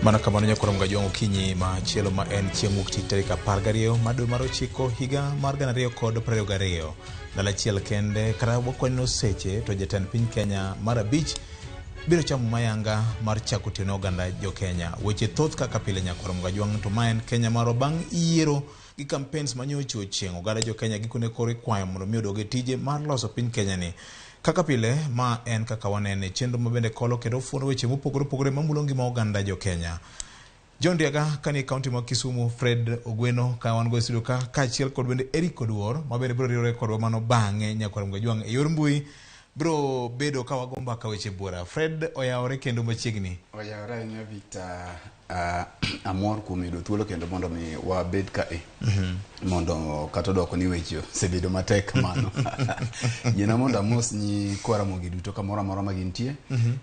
Mana kamano nyakwar Mgajwang' okinyi machielo ma en chieng' wuok tich tarik 12 mar dwe mar ochiko higa mar 2022. Ndalo achiel kende kata wakwanyo seche to jatend piny Kenya mar abich biro chamo mayanga mar chako tiyo ne oganda jo Kenya. Weche thoth kaka pile nyakwar Mgajwang' to ma en Kenya marwa bang' yiero gi campaigns manyocha ochieng' oganda jo Kenya gikone koro ikwayo mondo mi odog e tije mar loso piny Kenya ni. Kaka pile, ma en kaka wanene, chenro ma bende kolo kendo fuono weche mopogore opogore mamulo ngima oganda jo Kenya. John Riaga kanie kaunti ma Kisumu, Fred Ogweno ka wan go e studio ka, kaachiel kod bende Eric Oduor ma bende biro riwore kodwa mano bang'e nyakwar Mgajwang' e yor mbui biro bedo ka wago mbaka weche buora. Fred oyawore kendo machiegni. Oyawore ahinya Victor. Amor kuom yudo thuolo kendo mondo mi wabed kae mondo kata odoko ni weche osebedo matek kamano. Yiena mondo amos nyikwa Ramogi duto kamoro amora ma gintie.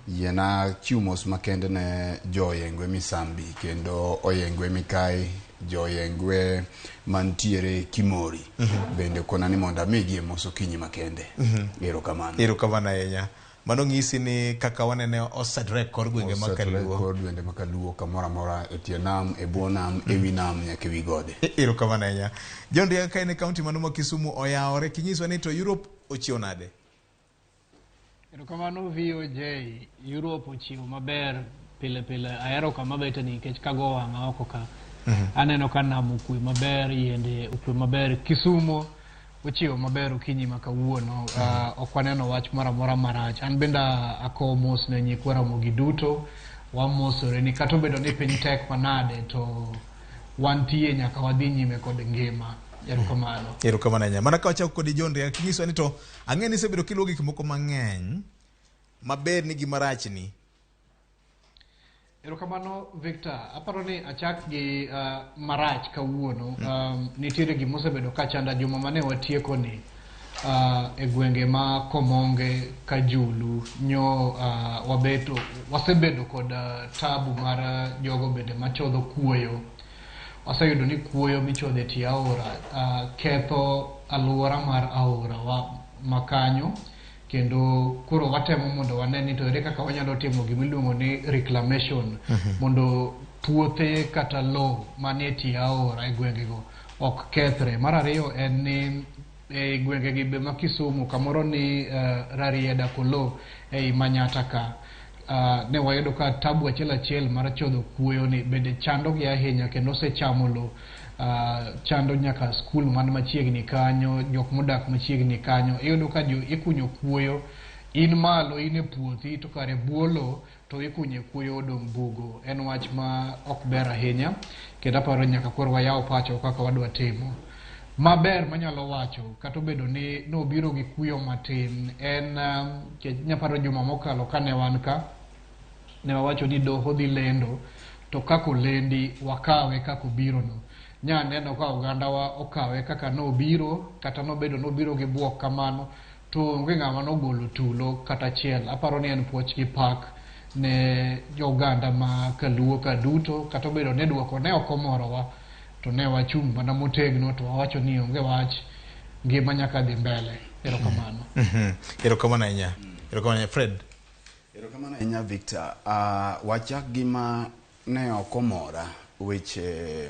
Yiena chiw mos makende ne jo Oyengwe Misambi kendo Oyengwe Mikai, jo Oyengwe mantiere Kimori. Bende kona ni mondo amigie mos okinyi makende. Erokamano. Erokamano ahinya. Mano ng'isi ni kaka wanene osetore e kor gwenge ma Osetore e Kaluo. kor gwenge ma Kaluo kamoro amora e tie nam, e bwo nam, e wi nam nyaka e wi gode. Erokamano ahinya. John Riaga ka en e kaunti mano ma Kisumu oyawore kinyiswa ni to Europe ochiew nade? Erokamano VOJ, Europe ochiew maber pile pile. Ahero kama bete ni nikech kago wang'a oko ka. Aneno ka nam okwe maber, yiende okwe maber. Kisumo Ochiewo maber okinyi ma kawuono. Ok waneno wach moro amora marach. An bende akowo mos ne nyikwa Ramogi duto. Wamosore ni kata obedo ni piny tek manade to wantie nyaka wadhi nyime kod ngima. Erokamano. Erokamano ahinya. Mana ka wachako kodi John Riak, kinyiswa ni to ang'e ni isebedo kiluwo gik moko mang'eny maber ni gi marachni. Erokamano Victor, aparo ni achak gi marach kawuono. Nitiere gima osebedo ka chanda juma mane watieko ni e gwenge ma Komonge, Kajulu, nyo wabeto, wasebedo kod tabu mar jogo bende machodho kuoyo. Waseyudo ni kuoyo michodho e tie aora ketho aluora mar aora wa makanyo. Kendo koro watemo mondo wane ni to ere kaka wanyalo timo gima iluongo ni reclamation mondo puothe kata lowo manie tie aora e gwengego ok kethre. Mar ariyo en ni e gwengegi be ma Kisumu kamoro ni Rarieda Kolo ei Manyata ka ne wayudo ka tabu achiel achiel mar chodho kuoyo ni bende chandogi ahinya kendo osechamo lowo. Chando nyaka skul man machiegni kanyo, jok modak machiegni kanyo. Iyudo ka jo ikunyo kuoyo, in malo in e puothi to kare bwo lowo to ikunye kuoyo odong' bugo. En wach ma ok ber ahinya kendo aparo ni nyaka koro wayaw pachwa kaka wadwa timo. Maber manyalo wacho kata obedo ni nobiro gi kuyo matin en nyaparo juma mokalo kane wan ka, ne wawacho ni doho dhi lendo to kaka olendi wakawe kaka obirono. Nya neno ka ogandawa okawe kaka nobiro kata nobedo nobiro gi buok kamano to onge ng'ama nogolo tulo kata achiel. Aparo ni en puoch gi pak ne oganda ma kaluo ka duto kata obedo ni duoko ne ok omorowa to ne wachung' mana motegno to wawacho ni onge wach ngima nyaka dhi mbele. Erokamano. Erokamano ahinya. Erokamano ahinya. Fred. Erokamano ahinya Victor. Wachak gi ma ne ok omora weche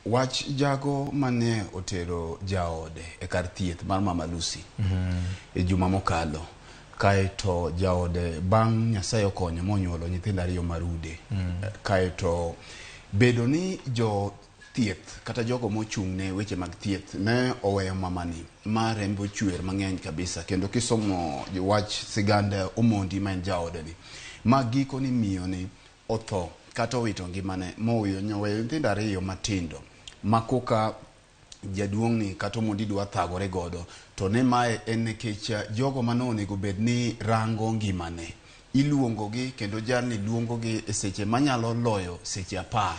wach jago mane otero jaode e kar thieth mar Mama Lucy e juma mokalo kaeto jaode bang' Nyasaye okonyo monyuolo nyithindo ariyo marude kaeto bedo ni jo thieth kata jogo mochung' ne weche mag thieth ne oweyo mamani ma rembe ochwer mang'eny kabisa kendo kisomo wach sigand Omondi ma en jaode ni ma giko ni miyo ni otho kata owito ngimane moweyo nyoweyo nyithindo ariyo matindo ma koka jaduong' ni kata Omondi dwa thagore godo to ne mae en nikech jogo mane onego bed ni rango ngimane iluongo gi kendo jalni luongo gi e seche manyalo loyo seche 10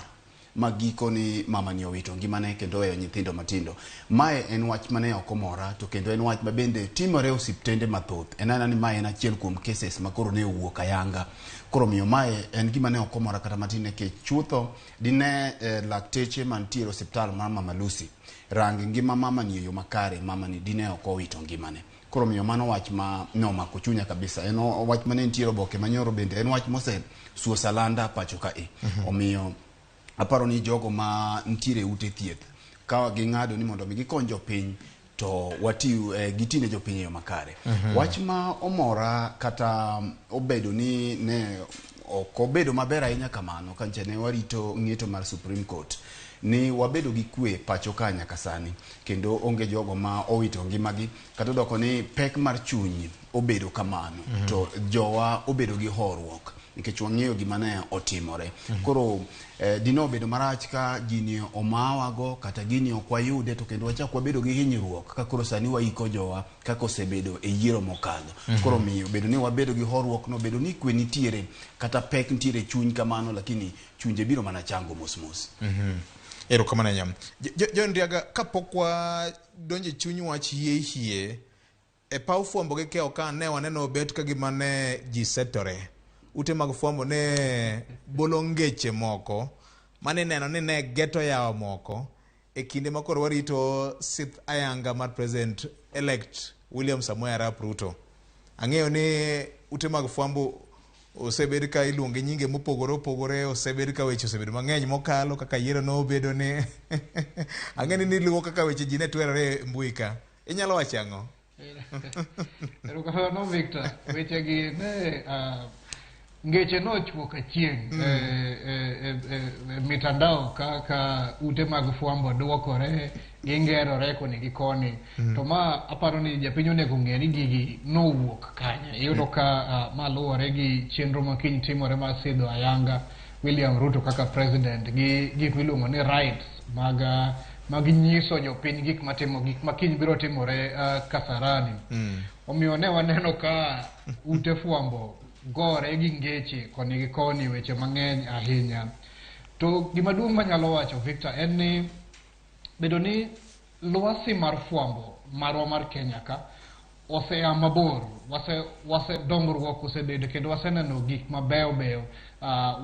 ma giko ni mamani owito ngimane kendo oweyo nyithindo matindo. Mae en wach mane ok omora to kendo en wach ma bende timore e osiptende mathoth. En aena ni mae en achiel kuom cases ma koro ne owuok ayanga. Koro omiyo mae en gima ne ok omora kata matin nikech chutho dine lakteche mantiere e osiptal mar Mama Lucy rang ngima mamani e yo makare, mamani dine ok owito ngimane. Koro miyo mano wach ma nomako chunya kabisa. En wach mane nitiere oboke manyoro bende en wach mose suo salanda pacho ka e. Omiyo aparo ni jogo ma nitiere e ute thieth ka ging'ado ni mondo mi gikony jopiny to wati gitine jopiny e yo makare. Wach ma omora kata obedo ni ne ok obedo maber ahinya kamano kancha ne warito ng'eto mar Supreme Court ni wabedo gi kwe pacho ka nyaka sani kendo onge jogo ma owito ngimagi kata odoko ni pek mar chuny obedo kamano to jowa obedo gi horuok nikech wang'eyo gima ne otimore. Koro dine obedo marach ka gini omawago kata gini ok wayude to kendo wachak wabedo gi hinyruok ka koro sani waiko jowa kaka osebedo e yiero mokadho. Koro miyo bedo ni wabedo gi horuok no, bedo ni kwe nitiere kata pek nitiere e chuny kamano, lakini chunje biro mana chango mos mos. Erokamano ahinya. John Riaga, kapok wadonjo e chuny wach hie hie, e paw fwambo gi kewo ka ne waneno bet ka gima ne ji setore. Ute mag fwambo ne bolo ngeche moko mane neno ni ne geto yawa moko e kinde ma koro warito sith ayanga mar President elect William Samoei Arap Ruto. Ang'eyo ni ute mag fwambo osebed ka iluonge nyinge mopogore opogore, osebed ka weche osebedo mang'eny mokalo kaka yiero nobedo ni ang'e ni niluwo kaka weche ji ne twerore e mbui ka. Inyalo wacho ang'o? Erokamano Victor. Wechegi ne ngeche nochuok achieng' e mitandao kaka ute mag fwambo duokore, gingerore koni gi koni. To ma aparo ni japiny onego ng'e ni gigi nowuok kanye. Iyudo ka ma luwore gi chenro ma kiny timore mar sidho ayanga William Ruto kaka president gi gik miluongo ni rights mag nyiso jopiny gik matimo gik ma kiny biro timore Kasarani. Omiyo ne waneno ka ute fwambo gore gi ngeche koni gi koni weche mang'eny ahinya. To gima duong' manyalo wacho Victor en ni bedo ni lwasi mar fwambo marwa mar Kenya ka osea mabor, wase dongruok osebedo kendo waseneno gik mabeyo beyo,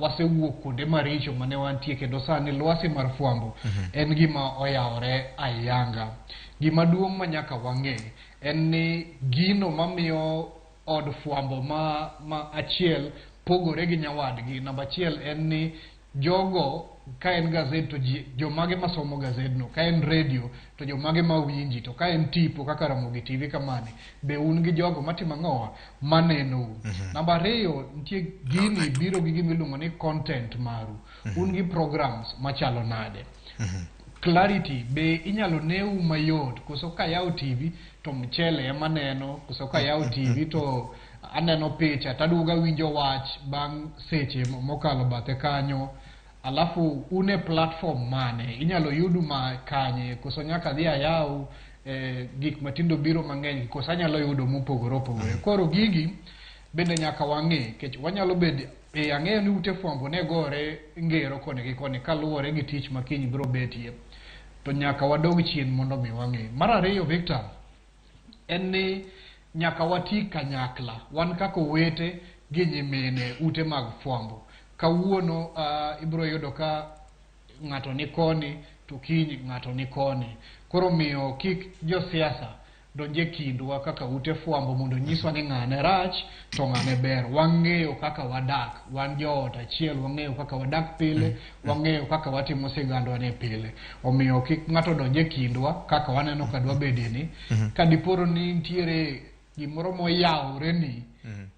wasewuok kuonde maricho mane wantie kendo sani lwasi mar fwambo en gima oyawore ayanga. Gima duong' ma nyaka wang'e en ni gino mamiyo od fwambo ma achiel pogore gi nyawadgi. Namba achiel en ni jogo ka en gazet to jomage masomo gazedno, ka en radio to jomage mawinji, to ka en tipo kaka Ramogi TV kamani, be un gi jogo matimo ang'owa manenou. Namba ariyo, nitie gini biro gi gima iluongo ni content maru. Un gi programs machalo nade? Clarity be inyalo neu mayot, koso kayawo TV to mchele ema neno, koso kayawo TV to aneno picha taduogo awinjo wach bang' seche mokalo bathe kanyo. Alafu un e platform mane inyalo yudu ma kanye, koso nyaka adhi ayaw gik matindo biro mang'eny, koso anyalo yudo mopogore opogore. Koro gigi bende nyaka wang'e, nikech wanyalo bedo ang'eyo ni ute fwambo ne gore ngero koni gi koni kaluwore gi tich ma kiny biro betie, to nyaka wadog chien mondo mi wang'e. Mar ariyo Victor, en ni nyaka wati kanyakla wan kaka owete gi nyimine ute mag fwambo. Kawuono ibiro yudo ka ng'ato ni koni to kiny ng'ato ni koni. Koro miyo kik josiasa donje kindwa kaka ute fwambo mondo nyiswa ni ng'ane rach to ng'ane ber. Wang'eyo kaka wadak, wan joot achiel, wang'eyo kaka wadak pile, wang'eyo kaka watimo sigandwa ne pile. Omiyo kik ng'ato donje kindwa kaka waneno ka dwa bedie ni. Ka diporo ni nitiere gimoro moyawore ni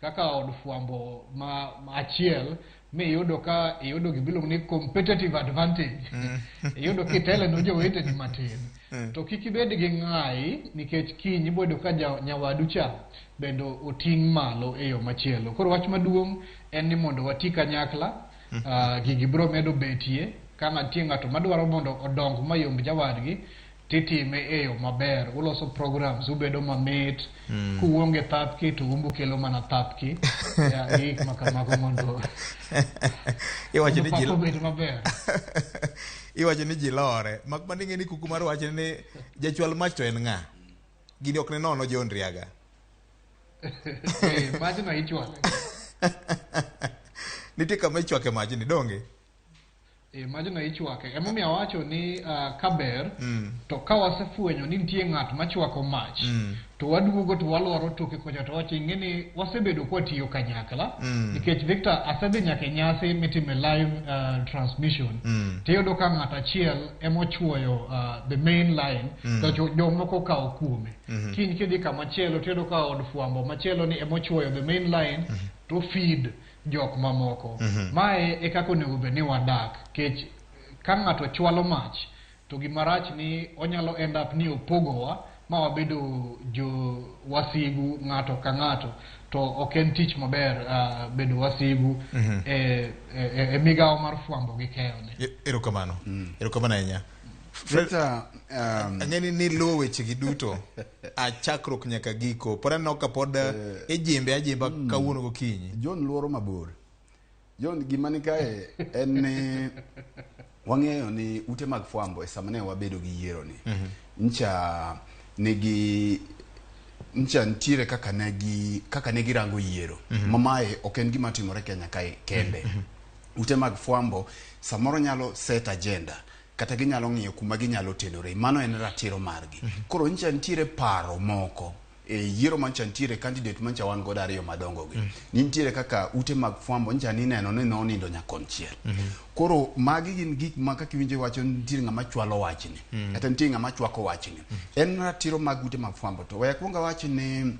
kaka od fwambo ma achiel miyudo ka iyudo gimiluongo ni competitive advantage, iyudo kitele no joweteni matin, to kik ibed gi ng'ayi nikech kiny iboyudo ka nyawadu cha bende oting' malo e yo machielo. Koro wach maduong' en ni mondo wati kanyakla, gigi biro medo betie. Ka nitie ng'ato madwaro mondo odong mayomb jawadgi, titime e yo maber. Uloso programs, ubedo mamit. Kuonge thapki to umbu kelo mana thapki. Ya, gik ma kamago mondo Iwacho ni ji obed maber. Iwacho ni ji lore. Mak mana ing'e ni kuku mar wach ni jachwal mach to en ng'a? Gini ok ne nono John Riaga. Majno ichwale. Nitie kama ichwake majni, donge? E, majno ichwake. Emomiyo awacho ni kaber to ka wasefwenyo ni nitie ng'at machwako mach to waduogo to walwaro toke kocha to wacho ing'e ni wasebedo kwatiyo kanyakla nikech Victor asedhi nyaka e nyasi mitime live transmission tiyudo ka ng'at achiel emochuoyo the main line to jomoko kawo kuome. Kiny kidhi kamachielo tiyudo ka od fwambo machielo ni emochuoyo the main line to feed jok mamoko. Mae e kaka onego bed ni wadak kech ka ng'ato chwalo mach to gima rach ni onyalo end up ni opogowa ma wabedo jo wasigu ng'ato ka ng'ato to ok en tich maber bedo wasigu e migawo mar fwambo gi keyo ni. Erokamano. Erokamano ahinya. Fred, Victor, ang'e ni luwo wechegi duto a chakruok nyaka giko pod aneno ka pod ijimbe ajimba kawuono gokinyi. John luoro mabor. John, gima ni kae en ni wang'eyo ni ute mag fwambo e sama ne wabedo gi yiero ni ncha nigi ncha nitiere kaka ne girango yiero ma mae ok en gima timore Kenya kae kende. Ute mag fwambo samoro nyalo set agenda kata ginyalo ng'iyo kuma ginyalo tenore, mano en ratiro margi. Koro ncha nitiere paro moko e yiero mancha nitiere candidate mancha wan godo ariyo madongo gi nitiere kaka ute mag fwambo ncha nineno ni nonindo nyakonchiel. Koro magi gin gik ma kaka iwinjo iwacho ni nitiere ng'ama chwalo wachni kata nitie ng'ama chwako wachni. En ratiro mag ute mag fwambo. To we akwong awach ni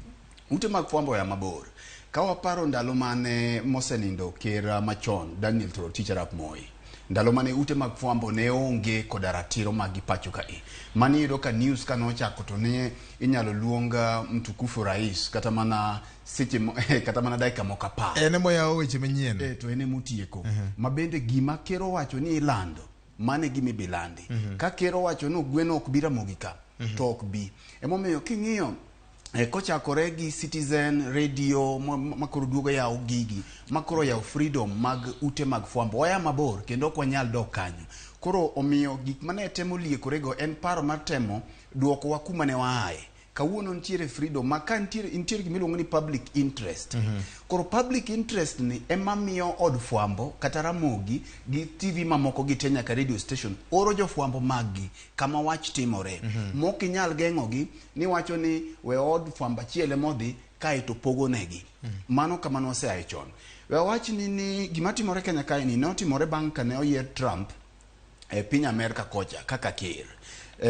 ute mag fwambo oya mabor. Ka waparo ndalo mane mosenindo ker machon Daniel Toroitich arap Moi, ndalo mane ute mag fwambo ne onge koda ratiro mag gi pacho kae, mane iyudo ka news ka nochako to ne inyalo luong mtukufu rais kata mana seche kata mana dakika moko 10. En emoyawo weche manyien. To en emotieko. Ma bende gima ker owacho ni ilando, mano e gima ibilandi. Ka ker owacho ni ogweno ok bi Ramogi ka, to ok bi. Emomiyo king'iyo kochakore gi Citizen Radio makoro duogo yawo gigi, makoro yawo freedom mag ute mag fwambo, waya mabor kendo ok wanyal dok kanyo. Koro omiyo gik mane temo liekorego en paro mar temo duokowa kuma ne waaye. Kawuono nitiere freedom ma ka nitiere gima iluongo ni public interest. Koro public interest ni ema miyo od fwambo kata Ramogi gi TV mamoko gi te nyaka radio station oro jofwambo mag-gi kama wach timore. Mok inyal geng'ogi ni wacho ni we od fwambo achiel emodhi kae to pogo negi. Mano kama noseaye chon. We awach ni gima timore Kenya kae ni notimore bang' kane oyier Trump e piny Amerka kocha kaka ker.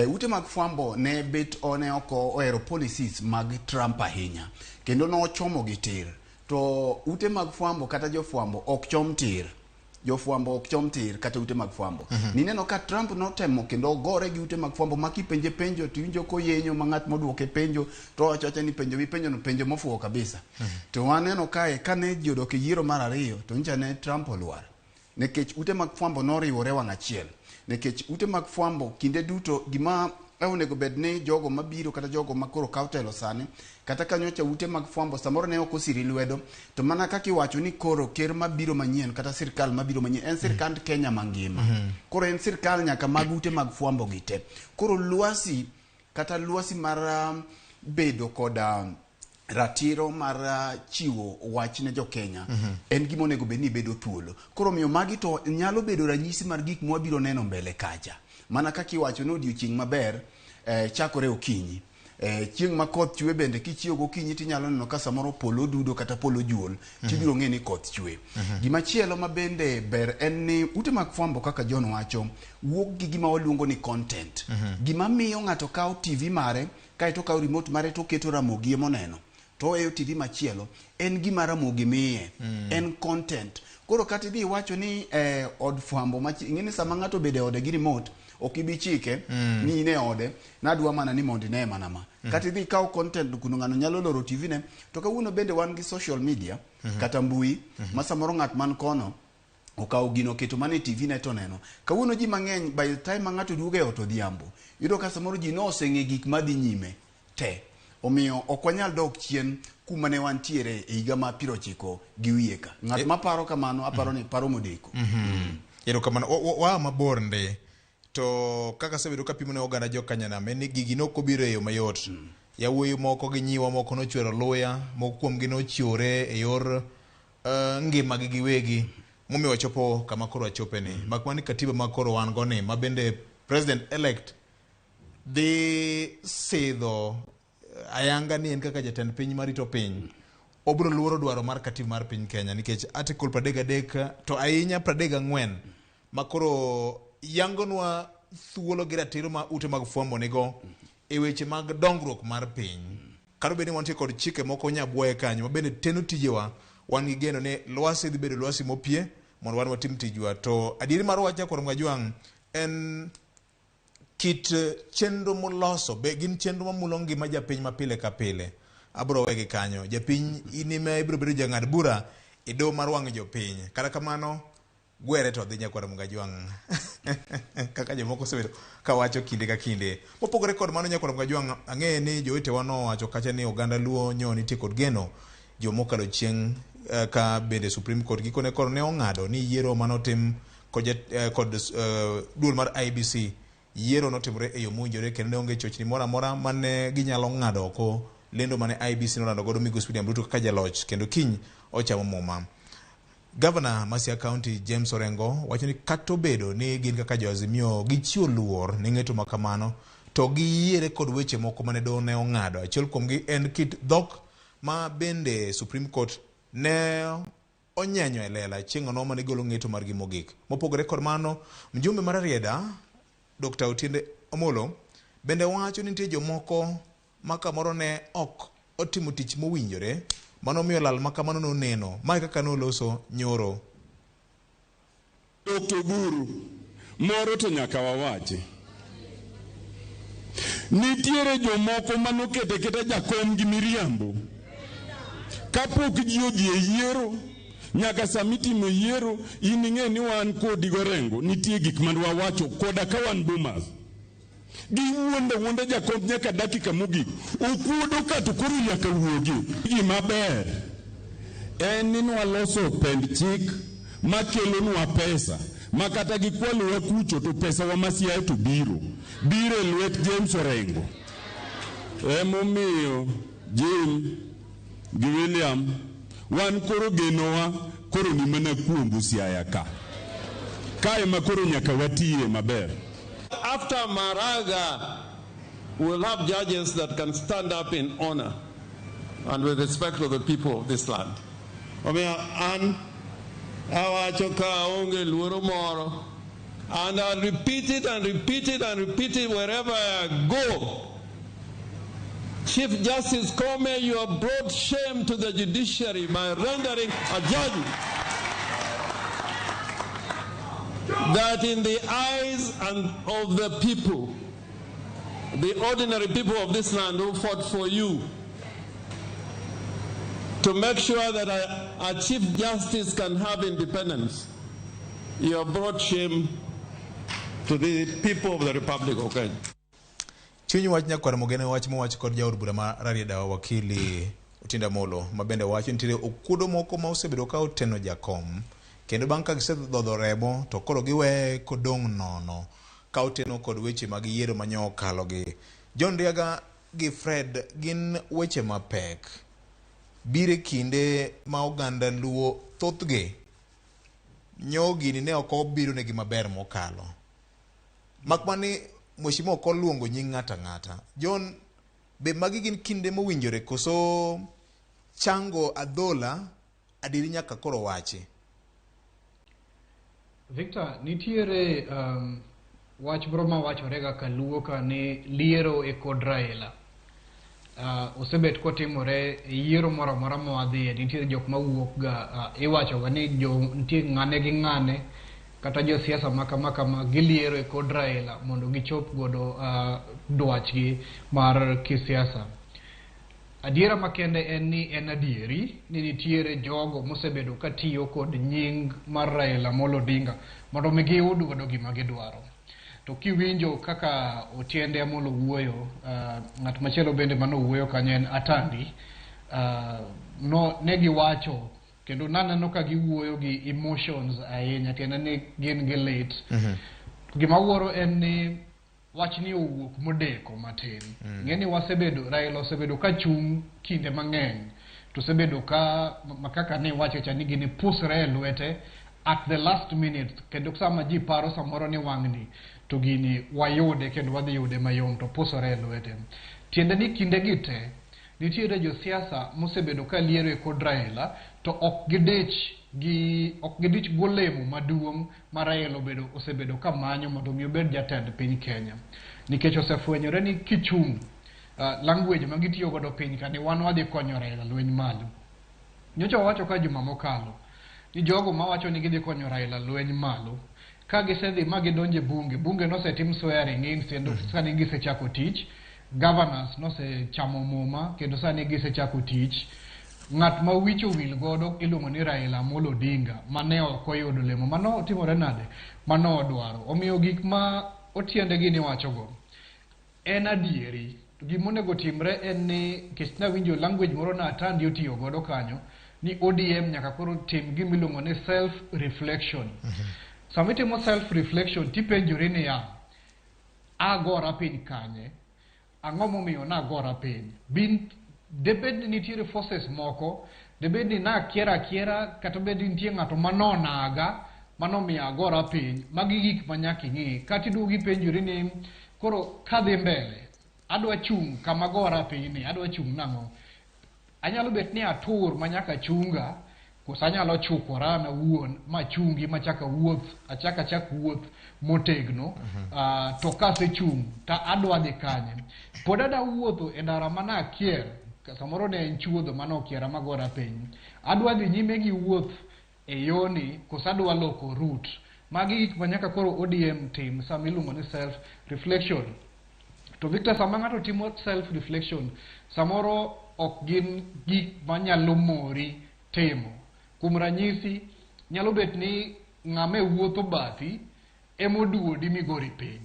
Ute mag fwambo ne bet ne ok ohero policies mag Trump ahinya kendo nochomo gi tir. To ute mag fwambo kata jofwambo ok chom tir. Jofwambo ok chom tir kata ute mag fwambo. Nineno ka Trump notemo kendo ogore gi ute mag fwambo ma kipenje penjo to iwinjo koyenyo ma ng'at moduoke penjo to owacho awacha ni penjo mipenjo no penjo mofuwo kabisa. To waneno kae kane ji odok e yiero mar ariyo to nyicha ne Trump olwar. Nikech ute mag fwambo noriwore wang' achiel. Nikech ute mag fwambo kinde duto gima onego bed ni jogo mabiro kata jogo makoro kawo telo sani, kata ka nyocha ute mag fwambo samoro ne ok osiri lwedo, to mana kaka iwacho ni koro ker mabiro manyien kata sirkal mabiro manyien en sirkand Kenya mangima. Koro en sirkal nyaka mag ute mag fwambo gi te. Koro lwasi kata lwasi mar bedo koda ratiro mar chiwo wach ne jo-Kenya en gima onego bed ni bedo thuolo. Koro omiyo magi to nyalo bedo ranyisi mar gik mwabiro neno mbele kacha. Mana kaka iwacho ni odiochieng' maber chakore okinyi. Chieng' ma koth chwe bende kichiewo gokinyi tinyalo neno ka samoro polo dudo kata polo juol, tibiro ng'e ni koth chwe. Gimachielo ma bende ber en ni ute mag fwambo kaka John wacho wuok gi gima waluongo ni content. Gima miyo ng'ato kawo TV mare kaeto okawo remote mare to oketo Ramogi emoneno to oweyo TV machielo en gima Ramogi miye. En content. Koro kata idhi iwacho ni od fwambo ing'e ni sama ng'ato obedo e ode gi remote ok ibi chike ni in e ode nadwa mana ni mondo ine mana ma. Kata idhi ikaw content kuno ng'ano nyalo loro TV ne. To kawuono bende wan gi social media kata mbui ma samoro ng'at man kono okawo gino oketo mana e TV ne to neno. Kawuono ji mang'eny by the time ma ng'ato duogo e ot odhiambo, iyudo ka samoro ji noseng'e gik madhi nyime te. Omiyo ok wanyal dok chien kuma ne wantiere e higa ma 90 gi wiye ka. Ng'at maparo kamano aparo ni paro modeko. Erokamano. Waa mabor ndi. To kaka asebedo kapimo ne oganda jo Kanyanam en ni gigi ne ok obiro e yo mayot. Yawuoyi moko gi nyiwa moko nochwero luya, moko kuomgi nochiwore e yor ngimagi giwegi. Momiyo wachopo kama koro wachope ni. Mak mana ni katiba ma koro wan go ni, ma bende president elect dhi sidho ayanga ni en kaka jatend piny marito piny. Obiro luoro dwaro mar katiba mar piny Kenya nikech article 33 to ahinya 34 ma koro yangonwa thuolo gi ratiro ma ute mag fwambo nigo e weche mag dongruok mar piny. Kata obedo ni wantie kod chike moko nyabwoye kanyo ma bende teno tijewa, wan gi geno ni lwasi dhi bedo lwasi mopie mondo wan watim tijwa. To adieri mar wach nyakwar Mwajwang' en kit chenro moloso, be gin chenro mamulo ngima japiny ma pile ka pile. Abro wegi kanyo. Japiny in ema ibiro bedo jang'ad bura e doho mar wang' jopiny. Kata kamano, gwere to dhi nyakwar Mgajwang' kaka jomoko osebedo kawacho kinde ka kinde. Mopogore kod mano nyakwar Mgajwang', ang'eyo ni jowetewa nowacho kacha ni oganda Luo nyo nitie kod geno joma okalo chieng' ka bende Supreme Court gikone koro ne ong'ado ni yiero manotim kod, kod duol mar IEBC yiero notimore e yo mowinjore kendo ne onge chochni moro amora mane ginyalo ng'ado oko lendo mane IEBC nolando godo migosi William Ruto kaka jaloch kendo kiny ochamo muma. Gavana ma Siaya County James Orengo wacho ni kata obedo ni gin kaka jo Azimio gichiwo luor ne ng'eto ma kamano to giyiere kod weche moko mane doho ne ong'ado. Achiel kuomgi en kit dhok ma bende Supreme Court ne onyenyo e lela chieng'ono mane golo ng'eto margi mogik. Mopogore kod mano, mjumbe mar Rarieda Dr. Otiende Amolo bende wacho ni nitie jomoko ma kamoro ne ok otimo tich mowinjore manomiyo lal ma kamano noneno. Mae kaka noloso nyoro. Dr. Oburu, moro to nyaka wawachi. Nitiere jomoko manokete keta jakom gi miriambo. Kapok ji odhi e yiero, nyaka sama itimo yiero, in ing'e ni wan kodi Gorengo, nitie gik man wawacho koda ka wan Bomas. Giwuondo wuonda jakom nyaka dakika mogik. Okuodo ka to koro nyaka wuogi. Gima ber en ni nwaloso pend chik makelonwa pesa ma kata gikwalowa kucho to pesa wa ma Siaya to biro. Biro e lwet James Orengo. Emomiyo Jim gi William wan koro genowa koro ni mana kuombu Siaya ka. Ka ema koro nyaka watiye maber. After Maraga, we'll have judges that can stand up in honor and with respect to the people of this land. Omiyo an awacho ka aonge luoro moro, and I'll repeat it and repeat it and repeat it wherever I go. Chief Justice Koome, you have brought shame to the judiciary by rendering a judgment that in the eyes and of the people, the ordinary people of this land who fought for you, to make sure that a Chief Justice can have independence, you have brought shame to the people of the Republic of Kenya. Chuny wach nyakwar Mogene wach mowach kod jaod bura ma Rarieda wakili Otiende Amolo ma bende wacho nitiere okuodo moko ma osebedo ka oteno jakom kendo bang' ka gisedhodho remo to koro giweye kodong' nono ka oteno kod weche mag yiero manyo okalo gi. John Riaga gi Fred gin weche mapek bire kinde ma oganda Luo thothgi nyo gini ne ok obiro negi maber mokalo. Mak mani mheshimiwa ok oluongo nying ng'ato ang'ata. John, be magi gin kinde mowinjore koso chango adhola adieri nyaka koro wachi? Victor, nitiere wach moro mawachore ga kaluo ka ni liero e kod Raila. Osebet kotimore e yiero moro amora ma wadhiye, nitiere jok mawuok ga iwacho ga ni jo nitie ng'ane gi ng'ane kata josiasa ma kama kama giliero e kod Raila mondo gichop godo dwachgi mar kisiasa. Adiera makende en ni en adieri ni nitiere jogo mosebedo katiyo kod nying mar Raila Amolo Odinga mondo mi giyud godo gima gidwaro. To kiwinjo kaka Otiende Amolo wuoyo, ng'at machielo bende manowuoyo kanyo en Atandi, no, ne giwacho kendo naneno ka giwuoyo gi emotions ahinya tiende ni gin gi lit. Gima wuoro en ni wachni owuok modeko matin. Ng'e ni wasebedo, Raila osebedo ka chung' kinde mang'eny to osebedo ka ma kaka ne iwacho cha ni gini pusre e lwete At the last minute, kendo sama ji paro samoro ni wang'ni to gini wayude kendo wadhi yude mayom, to pusore e lwete. Tiende ni kinde gi te nitiere josiasa mosebedo ka liero e kod Raila to ok gidich gi ok gidich golemo maduong' ma Raila osebedo ka manyo mondo mi obed jatend piny Kenya. Nikech osefwenyore ni kichung' language ma gitiyo godo piny ka ni wan wadhi konyo Raila lweny malo. Nyocha wawacho ka juma mokalo ni jogo mawacho ni gidhi konyo Raila lweny malo, ka gisedhi ma gidonjo e bunge, bunge nosetim swearing in kendo sani gisechako tich, governors nosechamo muma kendo sani gisechako tich. Ng'at ma wich owil godo iluongo ni Raila Amolo Odinga mane ok oyudo lemo mano timore nade mano odwaro. Omiyo gik ma otiende gini wachogo en adieri. To gima onego timre en ni, nikech nawinjo language moro na Atandi otiyo godo kanyo ni ODM nyaka koro tim gima iluongo ni self reflection. Sama itimo self reflection tipenjori niya, agora piny kanye? Ang'o momiyo nagora piny? Bin debed ni nitiere forces moko, debed ni nakiera akiera, kata bed ni nitie ng'ato manonaga manomiyo agora piny. Magi gik ma nyaka ing'i. Kata iduogo ipenjori ni koro kadhi mbele, adwa chung' kama gora piny ni, adwa chung' nang'o? Anyalo bet ni atur ma nyaka chunga, koso anyalo chukora an awuon machungi machak awuoth, achak achak wuoth motegno. To kasechung' to adwa dhi kanye? Pod adwa wuotho e ndara mana akier, samoro ne en chuodho mane okiera magora piny. Adwa dhi nyime gi wuoth e yoni koso adwa loko route? Magi gik ma nyaka koro ODM tim sama iluongo ni self reflection. To Victor, sama ng'ato timo self reflection, samoro ok gin gik manyalo mori timo. Kuom ranyisi, nyalo bet ni ng'ama e wuotho bathi emoduodi migori piny.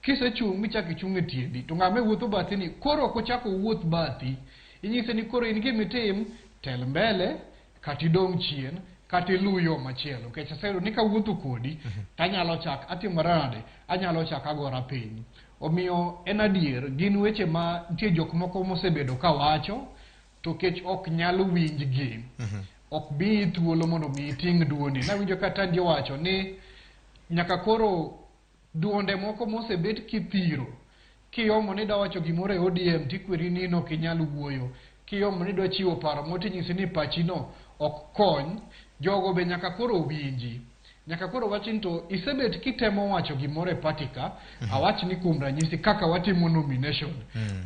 Kisechung' michako ichung' e tiendi, to ng'ama e wuotho bathi ni koro ok ochako owuoth bathi. Inyise ni koro in gimitim, tel mbele, kata idong' chien, kata iluw yo machielo. Nikech aseyudo ni kawuotho kodi, tanyalo chak atimora nade? Anyalo chak agora piny. Omiyo en adier, gin weche ma nitie jok moko mosebedo ka wacho, to kech ok nyal winjgi. Ok miyi thuolo mondo mi iting' duondi. Nawinjo ka Tandi owacho ni nyaka koro duonde moko mosebet kithiro, kiyomo ni idwa wacho gimoro e ODM tikweri ni in ok inyal wuoyo. Kiyomo ni idwa chiwo paro moro tinyisi ni pachino ok kony, jogo be nyaka koro winji. Nyaka koro wach ni to isebet kitemo wacho gimoro e party ka, awach ni kuom ranyisi kaka watimo nomination,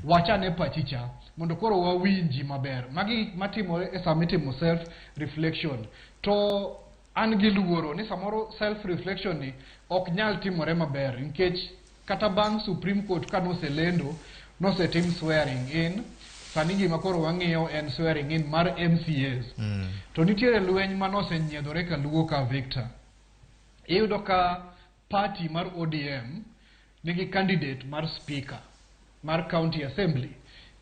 wachane pachi cha mondo koro wawinji maber. Magi gik matimore e sama itimo self reflection. To an gi luoro ni samoro self reflection ni ok nyal timore maber, nikech kata bang' Supreme Court ka noselendo, nosetim swearing in, sani gima koro wang'iyo en swearing in mar MCAs. To nitiere lweny manosenyiedhore kaluo ka Victor. Iyudo ka party mar ODM nigi candidate mar speaker mar county assembly,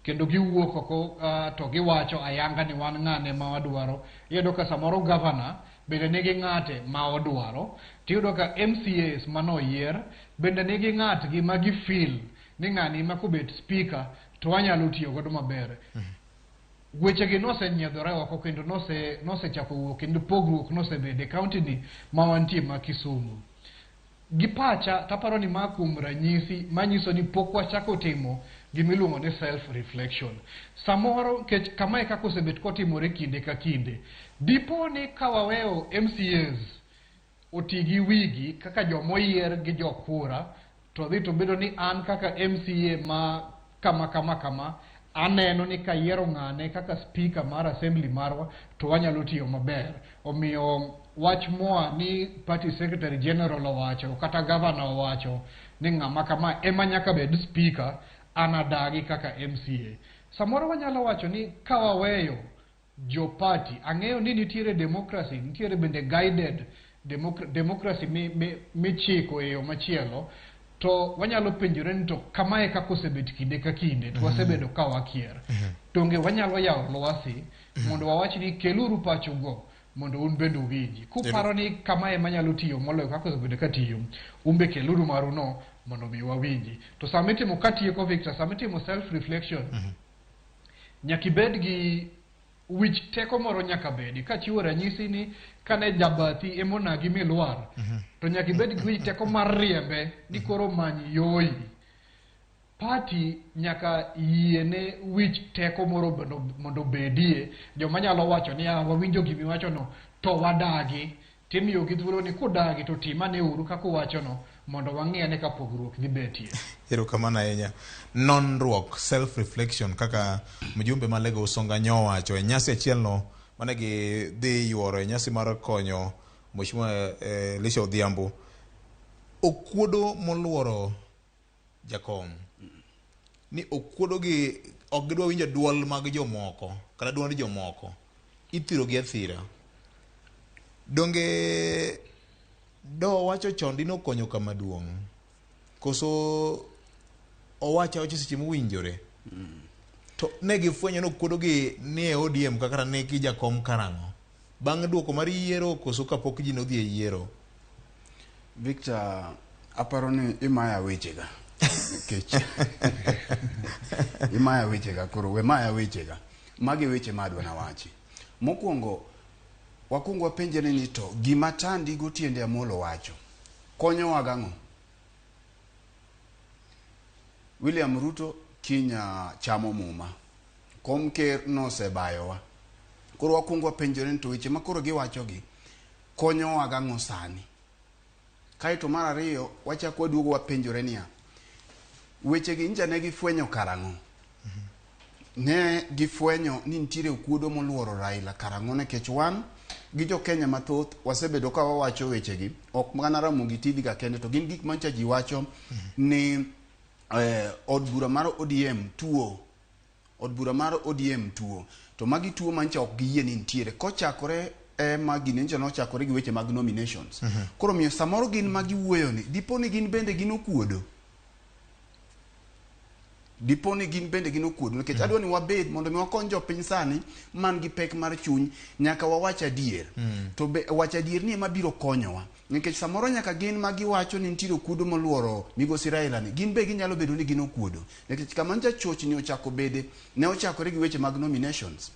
kendo giwuok oko to giwacho ayanga ni wan ng'ane ma wadwaro. Iyudo ka samoro governor bende nigi ng'ate ma odwaro. Tiyudo ka MCAs manoyier bende nigi ng'atgi ma gifeel ni ng'ani ma kobet speaker to wanyalo tiyo godo maber. Wechegi nosenyiedhore oko kendo nosechako wuok kendo pogruok nosebede e county ni ma wantie ma Kisumu. Gi pacha taparo ni ma kuom ranyisi manyiso ni pok wachako timo gimiluongo ni self reflection. Samoro kech kamae kaka osebet kotimore kinde ka kinde. Dipo ni ka waweyo MCAs oti gi wigi kaka jomoyier gi jokura, to dhi to bedo ni an kaka MCA ma kama kama kama aneno ni kayiero ng'ane kaka speaker mar assembly marwa to wanyalo tiyo maber. Omiyo wach moa ni party secretary general owacho kata governor owacho ni ng'ama kama ema nyaka bed speaker, an adagi kaka MCA. Samoro wanyalo wacho ni ka waweyo jo party, ang'eyo ni nitiere democracy, nitiere bende guided democracy michiko e yo machielo, to wanyalo penjore ni to kamae kaka osebet kinde ka kinde to wasebedo ka wakier. Donge wanyalo yawo lwasi mondo wawach ni keluru pachugo mondo un bende uwinji. Kuparo ni kamae manyalo tiyo moloyo kaka osebedo ka tiyo, un be keluru maruno mondo mi wawinji. To sama itimo katieko Victor, sama itimo self reflection, nyaka ibed gi Wich teko moro nyaka bedi. Kachiwo ranyisi ni kane jabathi emonagi milwar, to nyaka ibed gi wich teko mar riembe ni koro many yoyi. Party nyaka yiene wich teko moro mondo obedie. Joma nyalo wacho ni ah, wawinjo gimiwachono to wadagi. Timiyogi thuolo ni kudagi to timane uru kaka uwachono mondo wang'i ane ka pogruok dhi betie. Erokamano ahinya. Nonruok, self reflection, kaka mjumbe ma Lego Usonga nyowacho e nyasi achielno mane gidhi yuoro e nyasi mar konyo Mheshimiwa Elisha Odhiambo. Okuodo moluoro jakom ni okuodo gi ok gidwa winjo duol mag jomoko kata duond jomoko ithiro gi athira. Donge do wacho chon dine okonyo kama duong'? Koso owacho awacha seche mowinjore? To ne gifwenyo ni okuodo gi ni e ODM kaka ne gi jakom karang'o? Bang' duoko mar yiero koso kapok ji nodhi e yiero? Victor, aparo ni imaya wechega. Nikech imaya wechega koro we maya wechega. Magi weche ma adwa nawachi. Mokwongo, wakwong wapenjre ni to gima Tandi go Tiende Amolo wacho konyowa gang'o? William Ruto kinya chamo muma. Kom ker nosebayowa. Koro wakwong wapenjore ni to weche ma koro giwachogi konyowa gang'o sani? Kaeto mar ariyo, wachako waduogo wapenjore niya, wechegi nja ne gifwenyo karang'o? Ne gifwenyo ni nitiere okuodo moluoro Raila karang'o nikech wan gi jo Kenya mathoth wasebedo ka wawacho wechegi, ok mana Ramogi TV ka kende, to gin gik mancha ji wacho ni od bura mar ODM tuo. Od bura mar ODM tuo. To magi tuo mancha ok giyie ni nitiere. Kochakore ma gini nyocha nochakore gi weche mag nominations. Koro miyo samoro gin ma giwuoyo ni, dipo ni gin bende gin okuodo. Dipo ni gin bende gin okuodo. Nikech adwa ni wabed mondo mi wakony jopiny sani man gi pek mar chuny, nyaka wawach adier. To be wach adier ni ema biro konyowa. Nikech samoro nyaka gin ma giwacho ni nitiere okuodo moluoro migosi Raila ni, gin be ginyalo bedo ni gin okuodo. Nikech kama nyocha chochni ochako bede, ne ochakore gi weche mag nominations.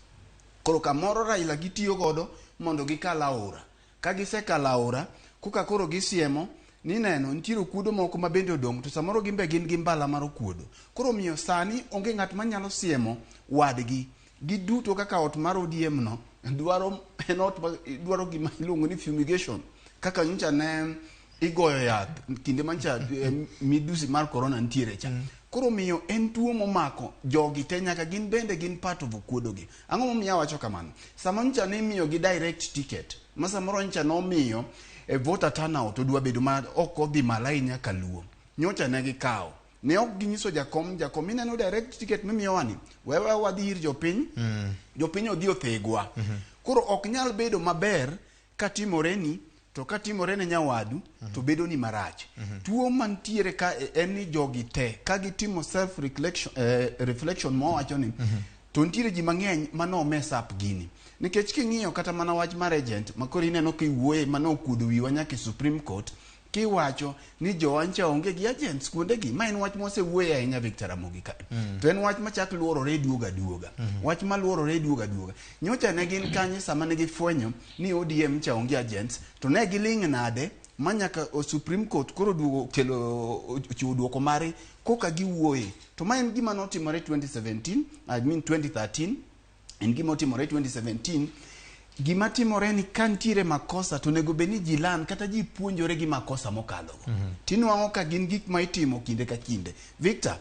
Koro kamoro Raila gitiyo godo mondo gikal aora. Ka gisekalo aora, koka koro gisiemo ni neno nitiere okuodo moko ma bende odong' to samoro gin be gin gi mbala mar okuodo. Koro omiyo sani onge ng'at manyalo siemo wadgi. Giduto kaka ot mar ODM no dwaro en ot ma dwaro gima iluongo ni fumigation. Kaka nyocha ne igoyo yath kinde mancha midusi mar corona nitiere cha. Koro omiyo en tuo momako jogi te nyaka gin bende gin part of okuodo gi. Ang'o momiyo awacho kamano? Sama nyocha ne imiyo gi direct ticket, ma samoro nyocha nomiyo voter turnout odwa bedo ma ok odhi malo ahinya kaluo. Nyocha ne gikawo. Ne ok ginyiso jakom, jakom ineno direct ticket mimiyowa ni, wewe wadhi ir jopiny, jopiny odhi othegwa. Koro ok nyal bedo maber katimore ni, to katimore ne nyawadu, to bedo ni marach. Tuo mantiere ka en ni jogi te, ka gitimo self reflection, reflection mowacho ni, to nitiere ji mang'eny mano mess up gini. Nikech king'iyo kata mana wach mar agent, ma koro ineno kiwuoye mano okuodo wiwa nyaka e Supreme Court, kiwacho ni jowancha onge gi agents kuondegi. Ma en wach mwasewuoye ahinya Victor Ramogi ka. To en wach machak luorore duoga duoga. Wach maluorore duoga duoga. Nyocha ne gin kanye sama ne gifwenyo ni ODM cha onge agents, to ne giling' nade ma nyaka Supreme Court koro duogo kelo ochiwo duoko mare koka giwuoye. To ma en gima notimore 2017, I mean 2013, en gima otimore 2017. Gima timore ni ka nitiere makosa to onego bed ni ji learn kata ji puonjore gi makosa mokalogo. Tinwang'o ka gin gik ma itimo kinde ka kinde. Victor,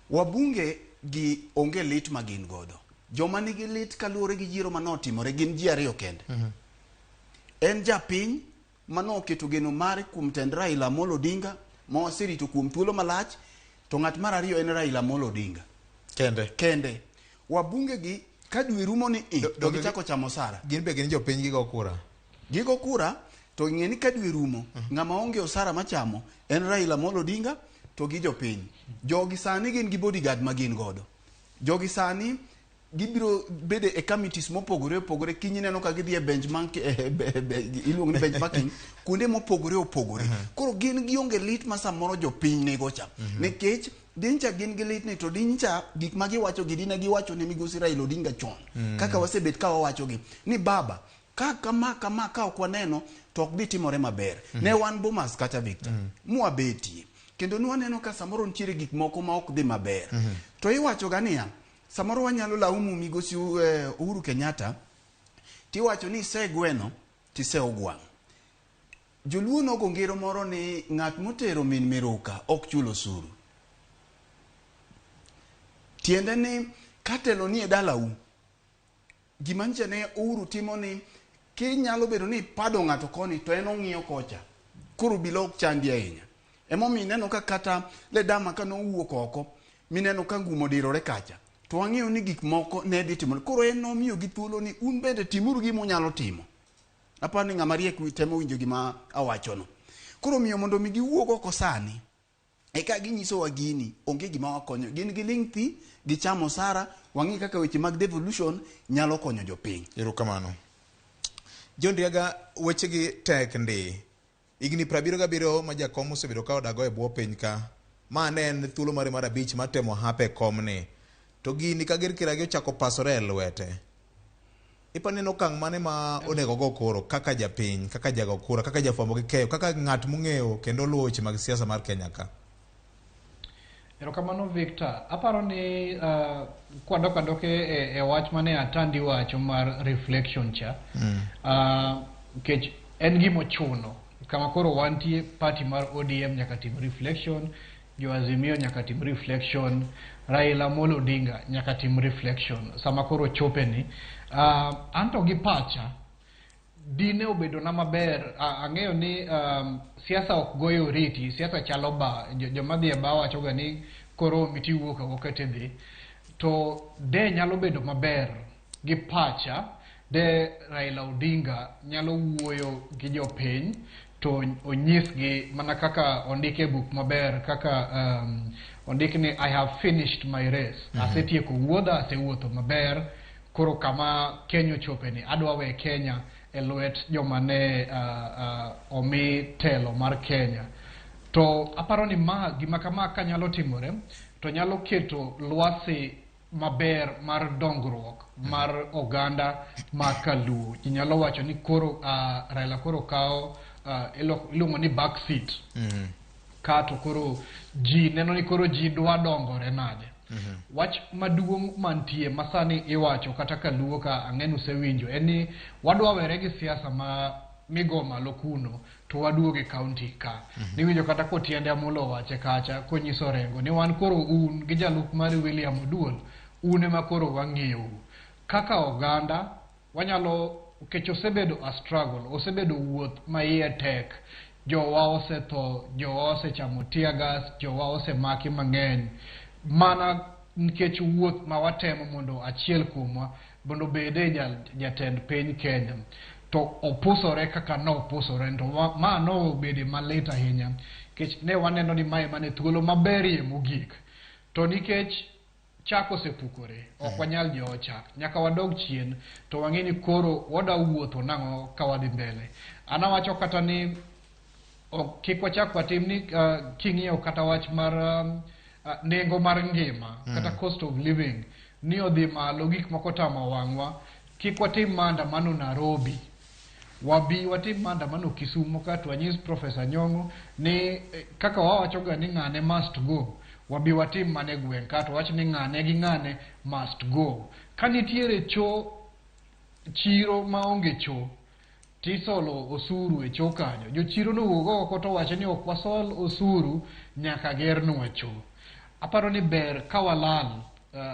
wabunge gi onge lit ma gin godo. Joma nigi lit kaluwore gi yiero manotimore gin ji ariyo kende. En japiny manoketo geno mare kuom tend Raila Amolo Odinga ma waserito kuom thuolo malach, to ng'at mar ariyo en Raila Amolo Odinga. Kende. Kende. Wabunge gi ka dwe rumo ni i, to gichako chamo osara. Gin be gin jopiny gigo kura. Gigo kura, to ng'e ni ka dwe rumo, ng'ama onge osara machamo en Raila Amolo Odinga to gi jopiny. Jogi sani gin gi bodyguard ma gin godo. Jogi sani gibiro bedo e committees mopogore opogore. Kiny ineno ka gidhi e benchmark, iluongo ni benchmarking, kuonde mopogore opogore. Koro gin gionge lit ma samoro jopiny nigo cha. Nikech Dincha gin gi litni to dincha gik ma giwacho gi dine giwacho ne migosi Raila Odinga chon. Kaka wasebet ka wawacho gi ni baba ka kama kama ka ok waneno to ok bi timore maber. Ne wan Bomas kacha Victor. Mwabetie. Kendo nwaneno ka samoro nitiere gik moko ma ok dhi maber. To iwacho ga niya, samoro wanyalo laumu migosi Uhuru Kenyatta tiwacho ni isegweno tiseogwang'. Joluo nogo ngero moro ni ng'at motero min miruka ok chul osuru. Tiende ni ka telo nie dalau, gima nyicha ne Uhuru timo ni kinyalo bedo ni ipado ng'ato koni to en ong'iyo kocha. Koro obila ok chandi ahinya. Emomiyo ineno ka kata Ledama ka nowuok oko, mineno ka ngumo odirore kacha. To wang'eyo ni gik moko ne dhi timore. Koro en nomiyogi thuolo ni un bende timuru gima unyalo timo. Aparo ni ng'ama riek temo winjo gima awachono. Koro omiyo mondo mi giwuog oko sani, eka ginyisowa gini, onge gima wakonyo. Gin giling' thi, gichamo osara, wang'i kaka weche mag devolution nyalo konyo jopiny. Erokamano. John Riaga, wechegi tek ndi. Higni 77 ma jakom osebedo ka odago e bwo piny ka. Ma ne en thuolo mare mar abich mar temo hape e komni. To gini Kager Kiragi ochako pasore e lwete. Ipani en okang' mane ma onego go koro kaka japiny, kaka jago kura, kaka jafwambo gi keyo, kaka ng'at mong'eyo kendo luwo weche mag siasa mar Kenya ka? Erokamano Victor. Aparo ni kwadok adok e wach mane Atandi wacho mar reflection cha. Nikech en gima ochuno. Kama koro wantie party mar ODM nyaka tim reflection, jo Azimio nyaka tim reflection, Raila Amolo Odinga nyaka tim reflection sama koro chope ni. Anto gi pacha dine obedo na maber, ang'eyo ni siasa ok goyo oriti, siasa chalo ba, joma dhi e ba wacho ga ni koromi tiwuok awuoka tidhi. To de nyalo bedo maber gi pacha, de Raila Odinga nyalo wuoyo gi jopiny to onyisgi mana kaka ondike e buk maber kaka ondik ni I have finished my race. Asetieko wuodha, asewuotho maber. Koro kama Kenya ochope ni adwa we Kenya e lwet joma ne omi telo mar Kenya. To aparo ni ma gima kama kanyalo timore to nyalo keto lwasi maber mar dongruok mar oganda ma kaluo. Ji nyalo wacho ni koro Raila koro kawo iluongo ni back seat. Ka to koro ji neno ni koro ji dwa dongore nade. Wach maduong' mantie masani iwacho kata kaluo ka ang'e usewinjo en ni wadwa were gi siasa ma migo malo kuno to waduog e county ka. Niwinjo kata kotiende Amolo owache kacha konyiso Orengo ni wan koro un gi jalup mari William Oduol un ema koro wang'iyou. Kaka oganda wanyalo nikech osebedo a struggle, osebedo wuoth ma iye tek. Jowa osetho, jowa osechamo tear gas, jowa osemaki mang'eny. Mana nikech wuoth ma watemo mondo achiel kuomwa mondo obede jatend piny Kenya. To opusore kaka nopusore to ma nobede malit ahinya. Nikech ne waneno ni mae mane thuolo maberie mogik. To nikech chak osepukore, ok wanyal jowo chak. Nyaka wadog chien to wang'e ni koro wadwa wuotho nang'o ka wadhi mbele. An awacho kata ni kik wachak watim ni king'iyo kata wach mar nengo mar ngima kata cost of living ni odhi malo gik moko tamo wang'wa. Kik watim maandamano Nairobi. Wabi watim maandamano Kisumu ka to wanyis Professor Nyong'o ni kaka wawacho ga ni ng'ane must go. Wabi watim mana e gweng' ka to wach ni ng'ane gi ng'ane must go. Ka nitiere cho chiro maonge cho tisolo osuru e cho kanyo. Jochiro nowuog oko to wacho ni ok wasol osuru nyaka gernwa cho. Aparo ni ber ka walal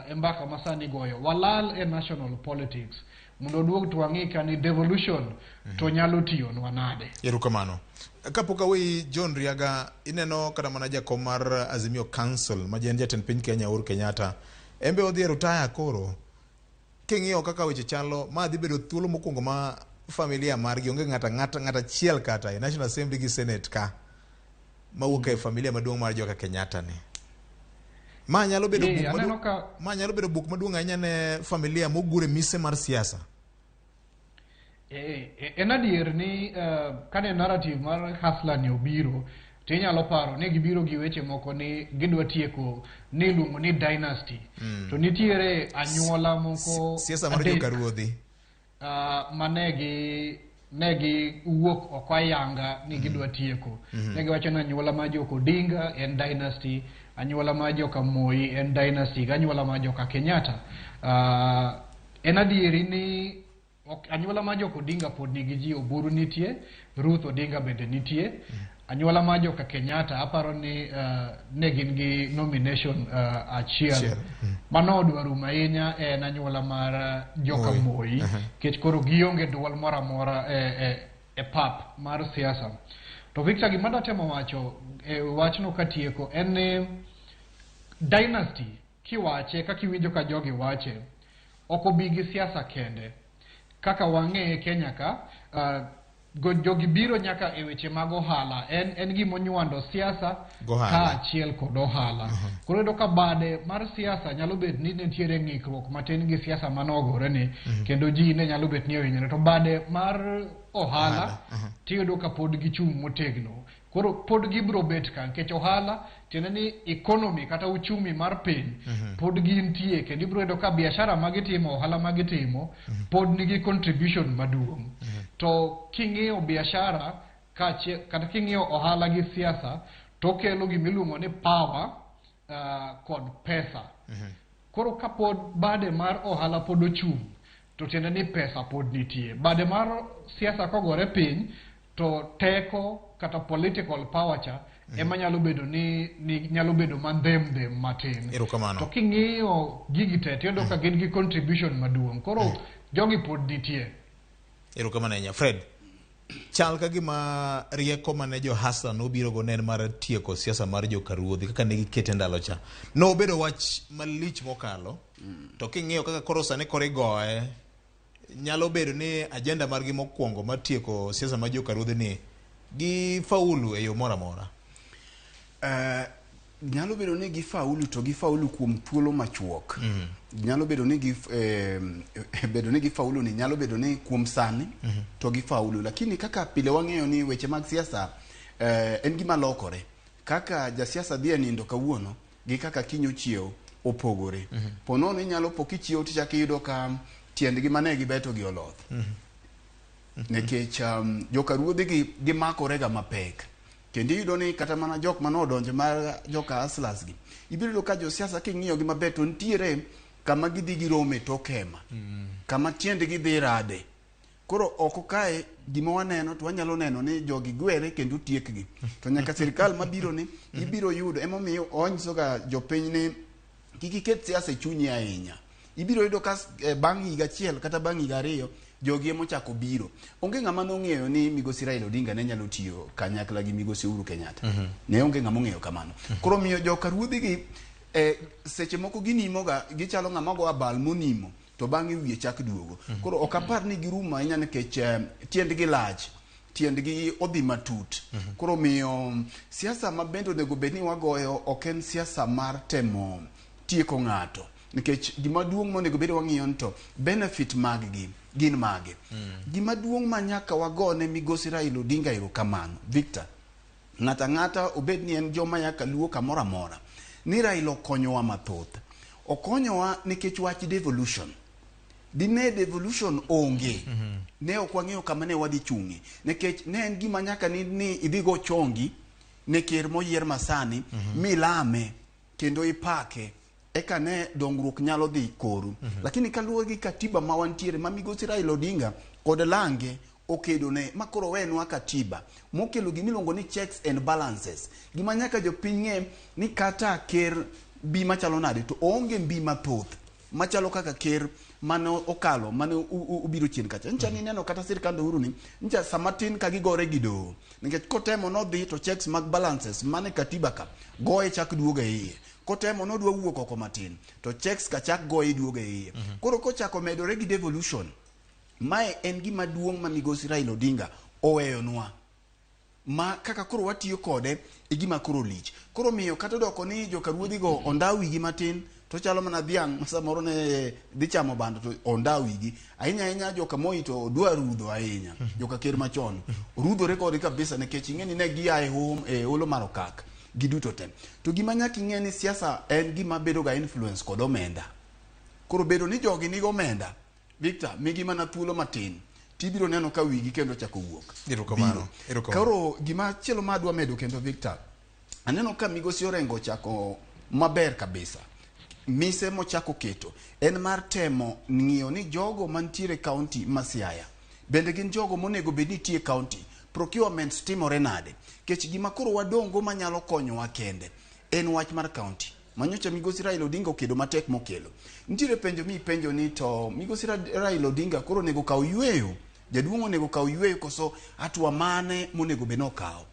e mbaka ma sani goyo. Walal e national politics mondo oduog to wang'i ka ni devolution to nyalo tiyonwa nade. Erokamano. Kapok aweyi John Riaga, ineno kata mana jakom mar Azimio Council ma en jatend piny Kenya Uhuru Kenyatta, en be odhi e rutaya koro. King'iyo kaka weche chalo, ma dhi bedo thuolo mokwongo ma familia margi onge ng'ata ng'ata ng'ata achiel kata e National Assembly gi Senate ka mawuok e familia maduong' mar joka Kenyatta ni. Ma nyalo bedo buk maduong', ma nyalo bedo buk maduong' ahinya ne familia mogure mise mar siasa. En adier ni kane narrative mar Hustler ni obiro To inyalo paro ni gibiro gi weche moko ni gidwa tieko ni iluongo ni dynasty. To nitiere anyuola moko Siasa mar adek, joka ruodhi. Mane gi ne gi wuok oko ayanga ni gidwa tieko. Ne giwacho ni anyuola mar joka Odinga en dynasty, anyuola mar joka Moi en dynasty, gi anyuola mar joka Kenyatta. En adieri ni ok, anyuola mar joka Odinga pod nigi ji, Oburu nitie, Ruth Odinga bende nitie. Anyuola mar joka Kenyatta aparo ni ne gin gi nomination achiel. Achiel. Mano odwa rumo ahinya en anyuola mar joka Moi. Moi, nikech koro gionge duol moro amora e pap mar siasa. To Victor, gima datemo wacho e wachno katieko en ni dynasty kiwache kaka iwinjo ka jogi wache, ok obi gi siasa kende. Kaka wang'eye Kenya ka, jogi biro nyaka e weche mag ohala. En gimonywando siasa Gohala. kaachiel kod ohala. Koro iyudo ka bade mar siasa nyalo bet ni nitiere ng'ikruok matin gi siasa manogore ni, kendo ji ne nyalo bet ni ohinyore. To bade mar ohala, tiyudo ka pod gichung' motegno. Koro pod gibiro bet ka nikech ohala tiende ni economy kata uchumi mar piny pod gintie, kendo ibiro yudo ka biashara magitimo, ohala magitimo pod nigi contribution maduong'. To king'iyo biashara kaachiel kata king'iyo ohala gi siasa, to okelo gimiluongo ni power kod pesa. Koro kapod bade mar ohala pod ochung', to tiende ni pesa pod nitie. Bade mar siasa kogore piny, to teko kata political power cha ema nyalo bedo ni nyalo bedo mandhem dhem matin. Erokamano. To king'iyo gigi te, tiyudo ka gin gi contribution maduong'. Koro jogi pod nitie. Erokamano ahinya. Fred, chal ka gima rieko mane jo hustler nobiro go ne en mar tieko siasa mar joka ruodhi kaka ne gikete ndalo cha. Nobedo wach malich mokalo. To king'iyo kaka koro sani koro igoye, nyalo bedo ni agenda margi mokwongo mar tieko siasa mar joka ruodhi ni gi faulu e yo moro amora. Nyalo bedo ni gifaulu, to gifaulu kuom thuolo machuok. Nyalo bedo ni bedo ni gifaulu ni nyalo bedo ni kuom sani to gifaulu, lakini kaka pile wang'eyo ni weche mag siasa en gima lokore. Kaka jasiasa dhi e nindo kawuono gi kaka kiny ochiew opogore. Po nono inyalo po kichiew tichako iyudo ka tiendgi mane gibeto gi oloth. Nikech joka ruodhi gi gimakore ga mapek. Kendo iyudo ni kata mana jok manodonjo mar joka hustlers gi, ibiro yudo ka josiasa king'iyo gi maber to nitiere kama gidhi girome tok hema. Kama tiendgi dhi rade. Koro oko kae gima waneno to wanyalo neno ni jogi gwere kendo tiekgi. To nyaka sirikal mabiro ni ibiro yudo, emomiyo onyiso ga jopiny ni kik iket siasa e chunyi ahinya. Ibiro yudo ka bang' higa achiel kata bang' higa 2 jogi emochako biro. Onge ng'ama nong'eyo ni migosi Raila Odinga ne nyalo tiyo kanyakla gi migosi Uhuru Kenyatta. Ne onge ng'ama ong'eyo kamano. Koro miyo joka ruodhi gi seche moko ginimo ga, gichalo ng'ama go abal monimo to bang'e wiye chak duogo. Koro ok apar ni girumo ahinya nikech tiendgi lach, tiendgi odhi matut. Koro miyo siasa ma bende onego bed ni wagoyo ok en siasa mar temo tieko ng'ato. Nikech gima duong' monego bed ni wang'iyo ni to benefit mag gi gin mage. Gima duong' ma nyaka wagone migosi Raila Odinga erokamano, Victor, ng'ato ang'ata obed ni en joma ya kaluo kamoro amora, ni Raila okonyowa mathoth. Okonyowa nikech wach devolution. Dine devolution onge, ne ok wang'eyo kama ne wadhi chung'e. Nikech ne en gima nyaka ni idhi go chongi ne ker moyier masani, milame kendo ipake, eka ne dongruok nyalo dhi koru. Lakini kaluwore gi katiba ma wantiere ma migosi Raila Odinga kod lange okedo ne ma koro wenwa katiba mokelo gimiluongo ni checks and balances, gima nyaka jopiny ng'e ni kata ker mbi machalo nade to oonge mbi mathoth machalo kaka ker mane okalo mane obiro chien kacha. Ncha nineno kata sirkand Uhuru ni ncha sama tin ka gigore gi doho, nikech kotemo nodhi to checks mag balances mane katiba ka goye chak duogo e iye, kotemo nodwa wuok oko matin to checks ka chak goye duogo e iye. Koro kochako medore gi devolution, mae en gima duong' ma migosi Raila Odinga oweyonwa ma kaka koro watiyo kode e gima koro lich. Koro miyo kata odoko ni joka ruodhi go ondaw wigi matin. To chalo mana dhiang' ma samoro ne dhi chamo bando to onda wigi. Ahinya ahinya joka Moi to dwa rudho ahinya. Joka ker machon. Rudhore kodgi kabisa nikech ing'e ni ne gia e home e holo mar okak. Giduto te. To gima nyaka ing'e ni siasa en gima bedo ga influence kod omenda. Koro bedo ni jogi nigi omenda, Victor, migi mana thuolo matin, tibiro neno ka wigi kendo chako wuok. Erokamano, Biro. erokamano. Koro gima chielo ma adwa medo kendo Victor, aneno ka migosi Orengo ochako maber kabisa. Mise mochako keto en mar temo ng'iyo ni jogo mantiere kaunti ma Siaya bende gin jogo monego bed ni tie kaunti. Procurements timore nade? Kech gima koro wadongo manyalo konyowa kende en wach mar kaunti. Manyocha migosi Raila Odinga okedo matek mokelo. Nitiere penjo mi ipenjo ni to migosi Raila Odinga koro onego kaw yweyo. Jaduong' onego kaw yweyo koso hatua mane monego bed ni okawo.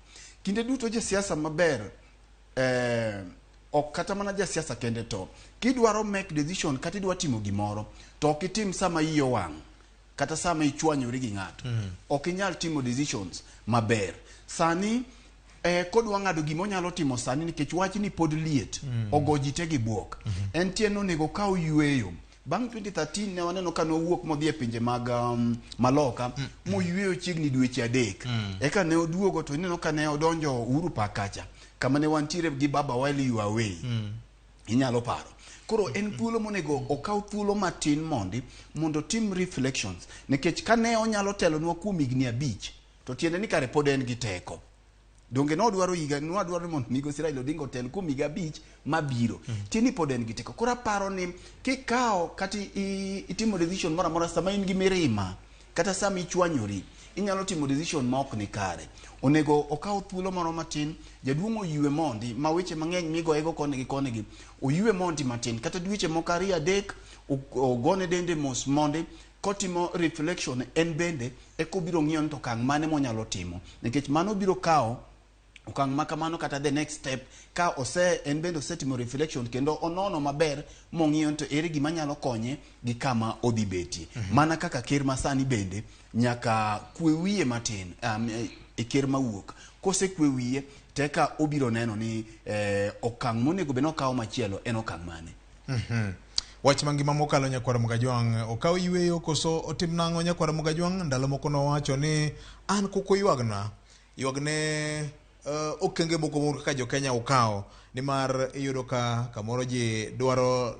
Kinde duto jasiasa maber ok kata mana jasiasa kende to kidwaro make decision kata idwa timo gimoro to ok itim sama iyi owang' kata sama ichwanyori gi ng'ato. Ok inyal timo decisions maber. Sani kodwa ng'ado gima onyalo timo sani nikech wachni pod liet. Ogo ji te gi buok. En tie onego okaw yweyo. Bang' 2013 ne waneno ka nowuok modhi e pinje mag maloka moyweyo chiegni dweche 3. Eka ne oduogo to ineno ka ne odonjo Uhuru Park kacha kama ne wantiere gi Baba while you are away. Inyalo paro. Koro en thuolo monego okaw thuolo matin mondo otim reflections nikech ka ne onyalo telonwa kuom higni 5 to tiende ni kare pod en gi teko. Donge nodwaro higa nwadwaro ni mondo migosi Raila Odinga otel kuom higa 5 mabiro. Tiende ni pod en gi teko. Koro aparo ni kikawo kata itimo decision moro amora sama in gi mirima kata sama ichwanyori inyalo timo decision ma ok ni kare. Onego okaw thuolo moro matin, jaduong' oywe mondi ma weche mang'eny migoyego koni gi koni gi oywe mondi matin kata dweche moko 2 3 ogone dende mos mondi kotimo reflection en bende eka obiro ng'iyo ni to okang' mane monyalo timo nikech mano biro kawo okang' ma kamano kata the next step ka ose en bende osetimo reflection kendo onono maber mong'iyo ni to ere gima nyalo konye gi kama odhi betie. Mana kaka ker masani bende nyaka kwe wiye matin e ker mawuok. Kosekwe wiye teka obiro neno ni okang' monego bed ni okawo machielo en okang' mane. Wach mangima mokalo nyakwar Mugajwang' okaw yweyo koso otim nang'o nyakwar Mugajwang'? Ndalo moko nowacho ni an kok oywagna, ywagne okenge moko moko kaka jo-Kenya okawo nimar iyudo ka kamoro ji dwaro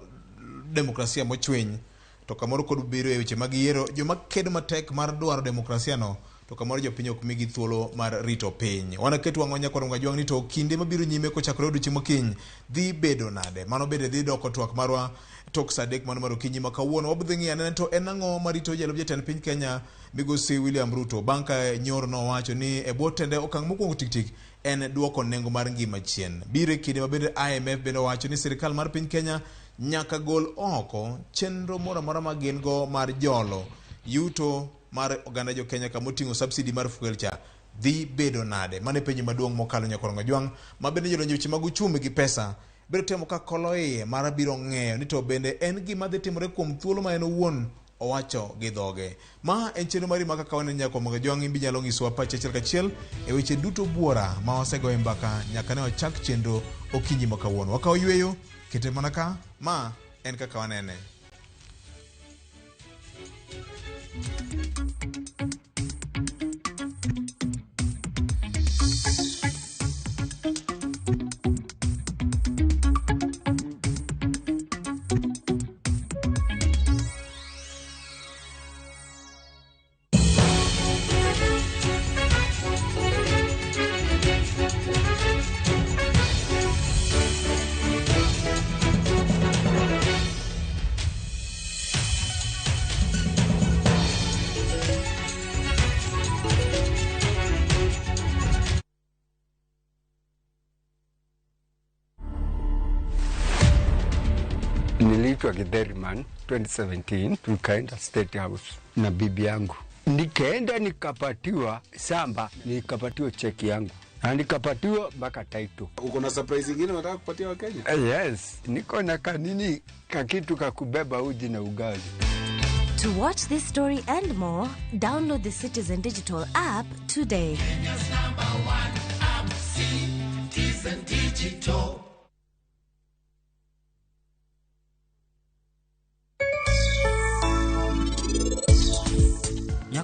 demokrasia mochwiny to kamoro kod biro e weche mag yiero joma kedo matek mar dwaro demokrasia no to kamoro jopiny ok migi thuolo mar rito piny. Wanaket wang'wa nyakwar Mugajwang' ni to kinde mabiro nyime kochakore odiochieng' makiny dhi bedo nade? Mano bende dhi doko twak marwa tok saa 3 mano mar okinyi ma kawuono. Wabiro ng'iyo anena to en ang'o marito jalup jatend piny Kenya migosi William Ruto bang' ka nyoro nowacho ni e bwo tende okang' mokwongo tik tik en duoko nengo mar ngima chien. Biro e kinde ma bende IMF bende owacho ni sirikal mar piny Kenya nyaka gol oko chenro moro amora ma gin go mar jolo yuto mar oganda jo Kenya kama oting'o subsidy mar fuel cha dhi bedo nade? Mano e penjo maduong' mokalo nyakwar Mugajwang' ma bende jolony e weche mag uchumi gi pesa biro temo ka kolo iye mar biro ng'eyo ni to bende en gima dhi timore kuom thuolo ma en owuon owacho gi dhoge. Ma en chenro mari ma kaka waneno nyakwar Mugajwang' imbi nyalo nyisowa pachi achiel kachiel e weche duto buora ma wasegoyo e mbaka nyaka ne wachak chenro okinyi ma kawuono. Wakawo yweyo, kete mana ka, ma en kaka wanene. Niliitwa Githeriman 2017, tukaenda State House na bibi yangu, nikaenda nikapatiwa samba, nikapatiwa cheki yangu na nikapatiwa mpaka title. Uko na surprise ingine unataka kupatia Wakenya? Yes, niko na kanini kakitu kakubeba uji na ugali. To watch this story and more, download the Citizen Digital app today. Kenya's #1 app, Citizen Digital.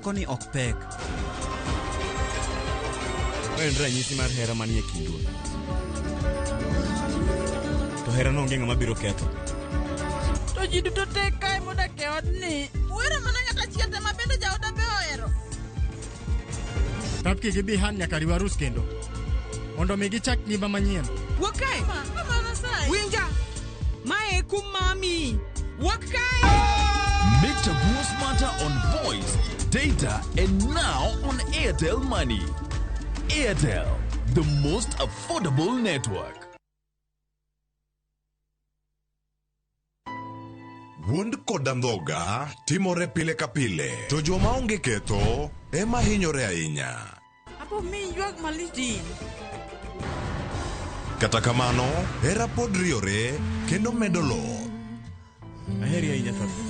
Nyakoni ok pek. Ma en ranyisi mar hera manie kindwa. To herano onge ng'ama biro ketho. To ji duto te kae modak e odni uhero mana ng'at achiel te ma bende jaoda be ohero. Tapki gi Bihan nyaka riw arus kendo mondo mi gichak ngima manyien. Wuok kae! Mama Masai. Winja! Mae e kum mami. Wuok kae! Make Chaguo smarter on voice, data, and now on Airtel Money. Airtel, the most affordable network. Wuond kod andhoga timore pile ka pile, to joma onge ketho ema hinyore ahinya. Apo mi ywak malich din. Kata kamano, hera pod riore kendo medo loth. Aheri ahinya Thabi.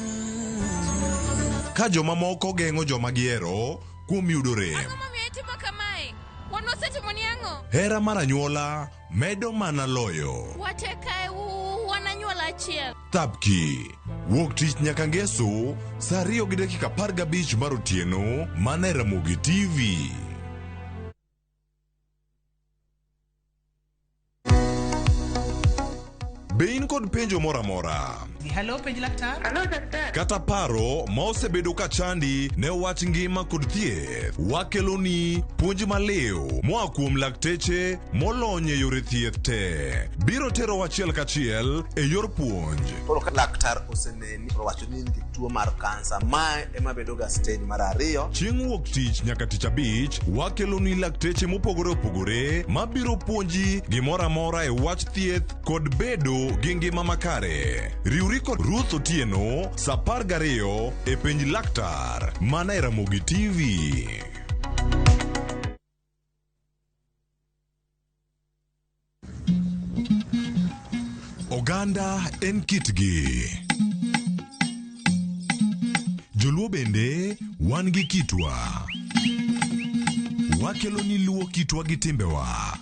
Ka jomamoko geng'o joma gihero kuom yudo rem. Momiyo itimo kamae? Wan wasetimoni ang'o? Hera mar anyuola medo mana loyo. Wate kae wan anyuola achiel. Thapki wuok tich nyaka ngeso saa 2:15 mar otieno mana e Ramogi TV. Be in kod penjo moro amora? Hello, penj laktar. Hello, daktari. Kata paro ma osebedo ka chandi ne wach ngima kod thieth, wakeloni puonj maliw moa kuom lakteche molony e yore thieth te. Biro terowa achiel kachiel e yor puonj. Koro ka laktar oseneni to owacho ni in gi tuo mar kansa, mae ema bedo ga stage mar ariyo. Chieng' wuok tich nyaka tich abich, wakeloni lakteche mopogore opogore mabiro puonji gimoro amora e wach thieth kod bedo gi ngima makare. Riwri kod Ruth Otieno sa 12 e penj laktar mana e Ramogi TV. Oganda en kitgi. Joluo bende wan gi kitwa. Wakelo ni luo kitwa gi timbewa.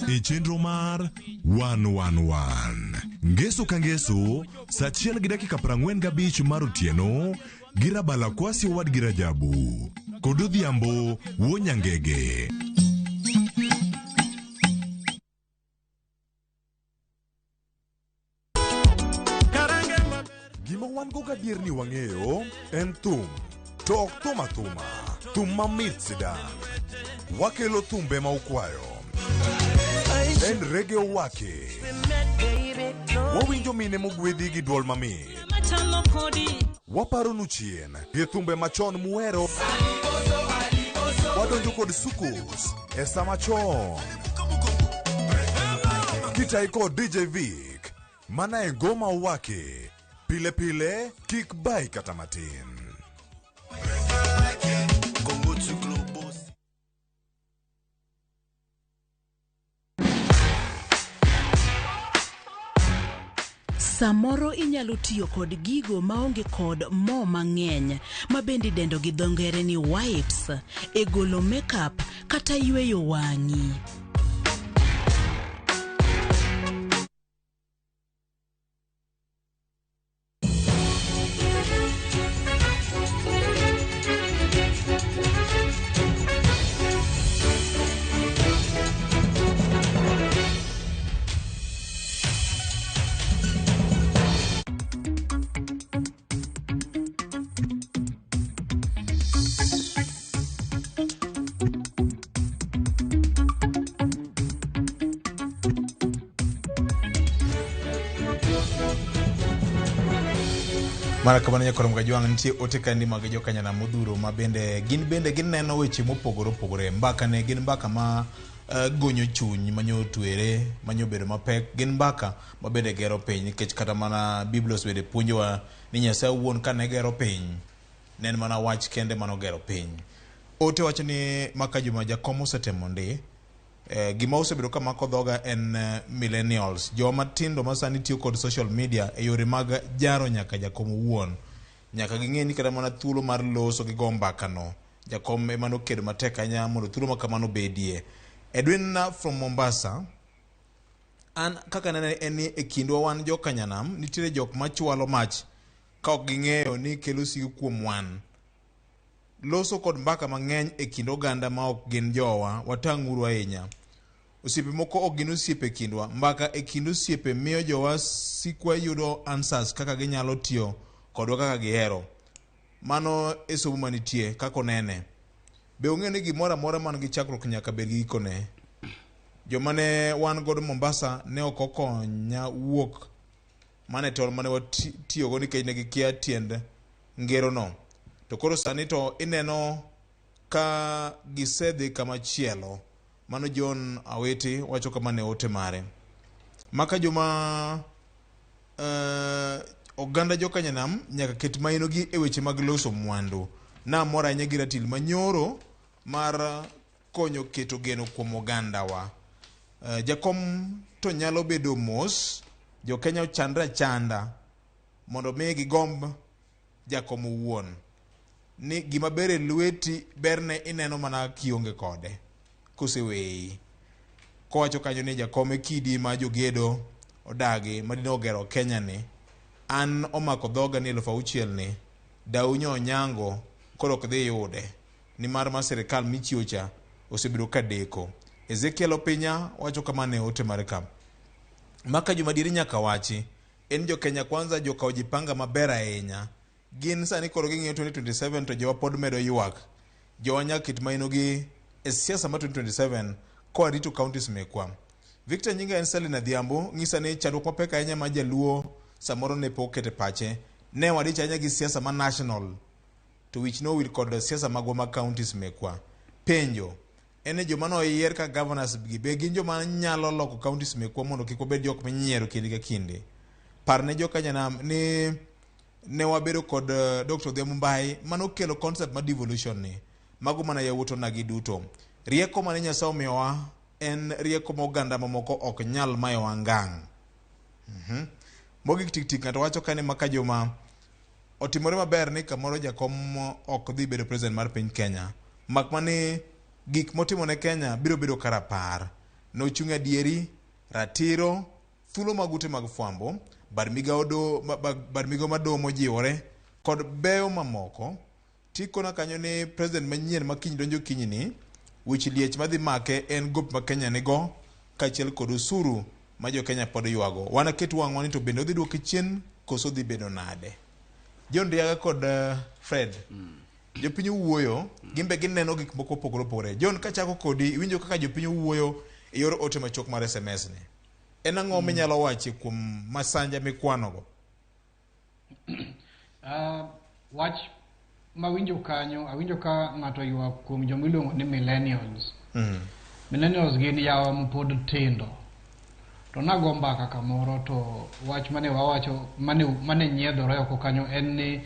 E chenro mar 111 Ngeso ka ngeso saa 1:45 mar otieno gi Rabala Kwasi owadgi Rajabu kod Odhiambo wuo Nyangege. Gima wan go gadier ni wang'eyo en thum, to ok thum athuma, thum mamit sidang'. Wakelo thumbe ma ukwayo. En reggae owake. Wawinjo mine mogwedhi gi duol mamit. Waparonu chien gi thumbe machon muhero. Wadonjo kod sukus e sama chon. Kitai kod DJ Vic, mana e ngoma owake. Pile pile kik bai kata matin. Samoro inyalo tiyo kod gigo maonge kod mo mang'eny ma bende idendo gi dho ngere ni wipes e golo makeup kata yweyo wang'i. Mana kamano nyakwar Mgajwang' nitie ote kandi mag jokanyana modhuro ma bende gin bende gineno weche mopogore opogore. Mbaka ne gin mbaka ma gonyo chuny manyo twere manyo bedo mapek, gin mbaka ma bende gero piny nikech kata mana Biblia osebedo puonjowa ni Nyasaye owuon kane gero piny ne en mana wach kende manogero piny. Ote wacho ni maka Juma jakom osetemo ndi. Gima osebedo ka mako dhoga en millennials, joma tindo ma sani tiyo kod social media e yore mag jaro nyaka jakom owuon. Nyaka ging'e ni kata mana thuolo mar loso gi go mbaka no, jakom ema nokedo matek ahinya mondo thuolo ma kamano obedie. Edwin from Mombasa, an kaka nene en ni e kindwa wan jokanyanam nitiere jok machwalo mach Ka ok ging'eyo ni kelo sigu kuom wan. Loso kod mbaka mang'eny e kind oganda ma ok gin jowa, watang'uru ahinya. Osiepe moko ok gin osiepe e kindwa. Mbaka e kind osiepe miyo jowa sikwa yudo answers kaka ginyalo tiyo kodwa kaka gihero. Mano e somo manitie, kaka onene. Be ung'eyo ni gimoro amora man gi chakruok nyaka bed gi gikone? Joma ne wan godo Mombasa ne ok okonya wuok mana e tol mane watiyogo nikech ne gikia tiend ngerono. To koro sani to ineno ka gisedhi kama chielo. Mano John Awiti wacho kama ne ote mare. Maka joma oganda jokanyanam nyaka ket mainogi e weche mag loso mwandu. Namor ahinya gi ratil manyoro mar konyo keto geno kuom ogandawa. Jakom to nyalo bedo mos, jo-Kenya ochandre achanda mondo mi gigomb jakom owuon. Ni gima ber e lweti berne ineno mana kionge kode koseweyi. Kowacho kanyo ni jakom e kidi ma jogedo odagi madine ogero Kenya ni, an omako dhoga ni 6000 ni, daunyo onyango koro ok dhi yude nimar ma sirikal michiwo cha osebedo ka deko. Ezekiel Opinya wacho kama ne ote mare ka. Maka joma diere nyaka wachi, en jo Kenya Kwanza jokawo jipanga maber ahinya. Gin sani koro ging'iyo 2027 to jowa pod medo ywak. Jowa nyaka ket mainogi e siasa ma 2027 koa rito counties mekwa. Victor nyinga en Selina Adhiambo, ng'isa ni chandruok mapek ahinya ma jaluo samoro ne pok oketo e pache. Ne wadich ahinya gi siasa ma national to wich nowil kod siasa magwa mag counties mekwa. Penjo en ni joma noyier kaka governors gi be gin joma nyalo loko counties mekwa mondo kik wabed jok minyiero kinde ka kinde. Par ne joka nyanam ni ne wabedo kod Dr. Odhiambo Mbai manokelo concept mar devolution ni. Mago mana yawuot onagi duto. Rieko mane Nyasaye omiyowa en rieko ma oganda mamoko ok nyal mayowa ngang'. Mogik tik tik ng'ato wacho kane maka joma otimore maber ni kamoro jakom ok dhi bedo president mar piny Kenya. Mak mani gik motimo ne Kenya biro bedo karapar. Nochung' adieri, ratiro, thuolo mag ute mag fwambo, bad migawo do, bad migawo madoho mojiwore kod beyo mamoko. Tikona kanyo ni president manyien ma kiny donjo kinyi ni, wich liech madhi make en gop ma Kenya nigo kaachiel kod osuru ma jo Kenya pod ywago. Wan aket wang'wa ni to bende odhi duoke chien koso odhi bedo nade? John Riaga kod Fred. Jopiny owuoyo, gin be gineno gik moko opogore opogore. John, kachako kodi, iwinjo kaka jopiny owuoyo e yor ote machuok mar SMS ni. En ang'o minyalo wacho kuom masanja mikwanogo? Wach mawinjo kanyo, awinjo ka ng'ato ywak kuom joma iluongo ni millennials. Millennials gin yawa mapod tindo. To nago mbaka kamoro to wach mane wawacho mane nyiedhore oko kanyo en ni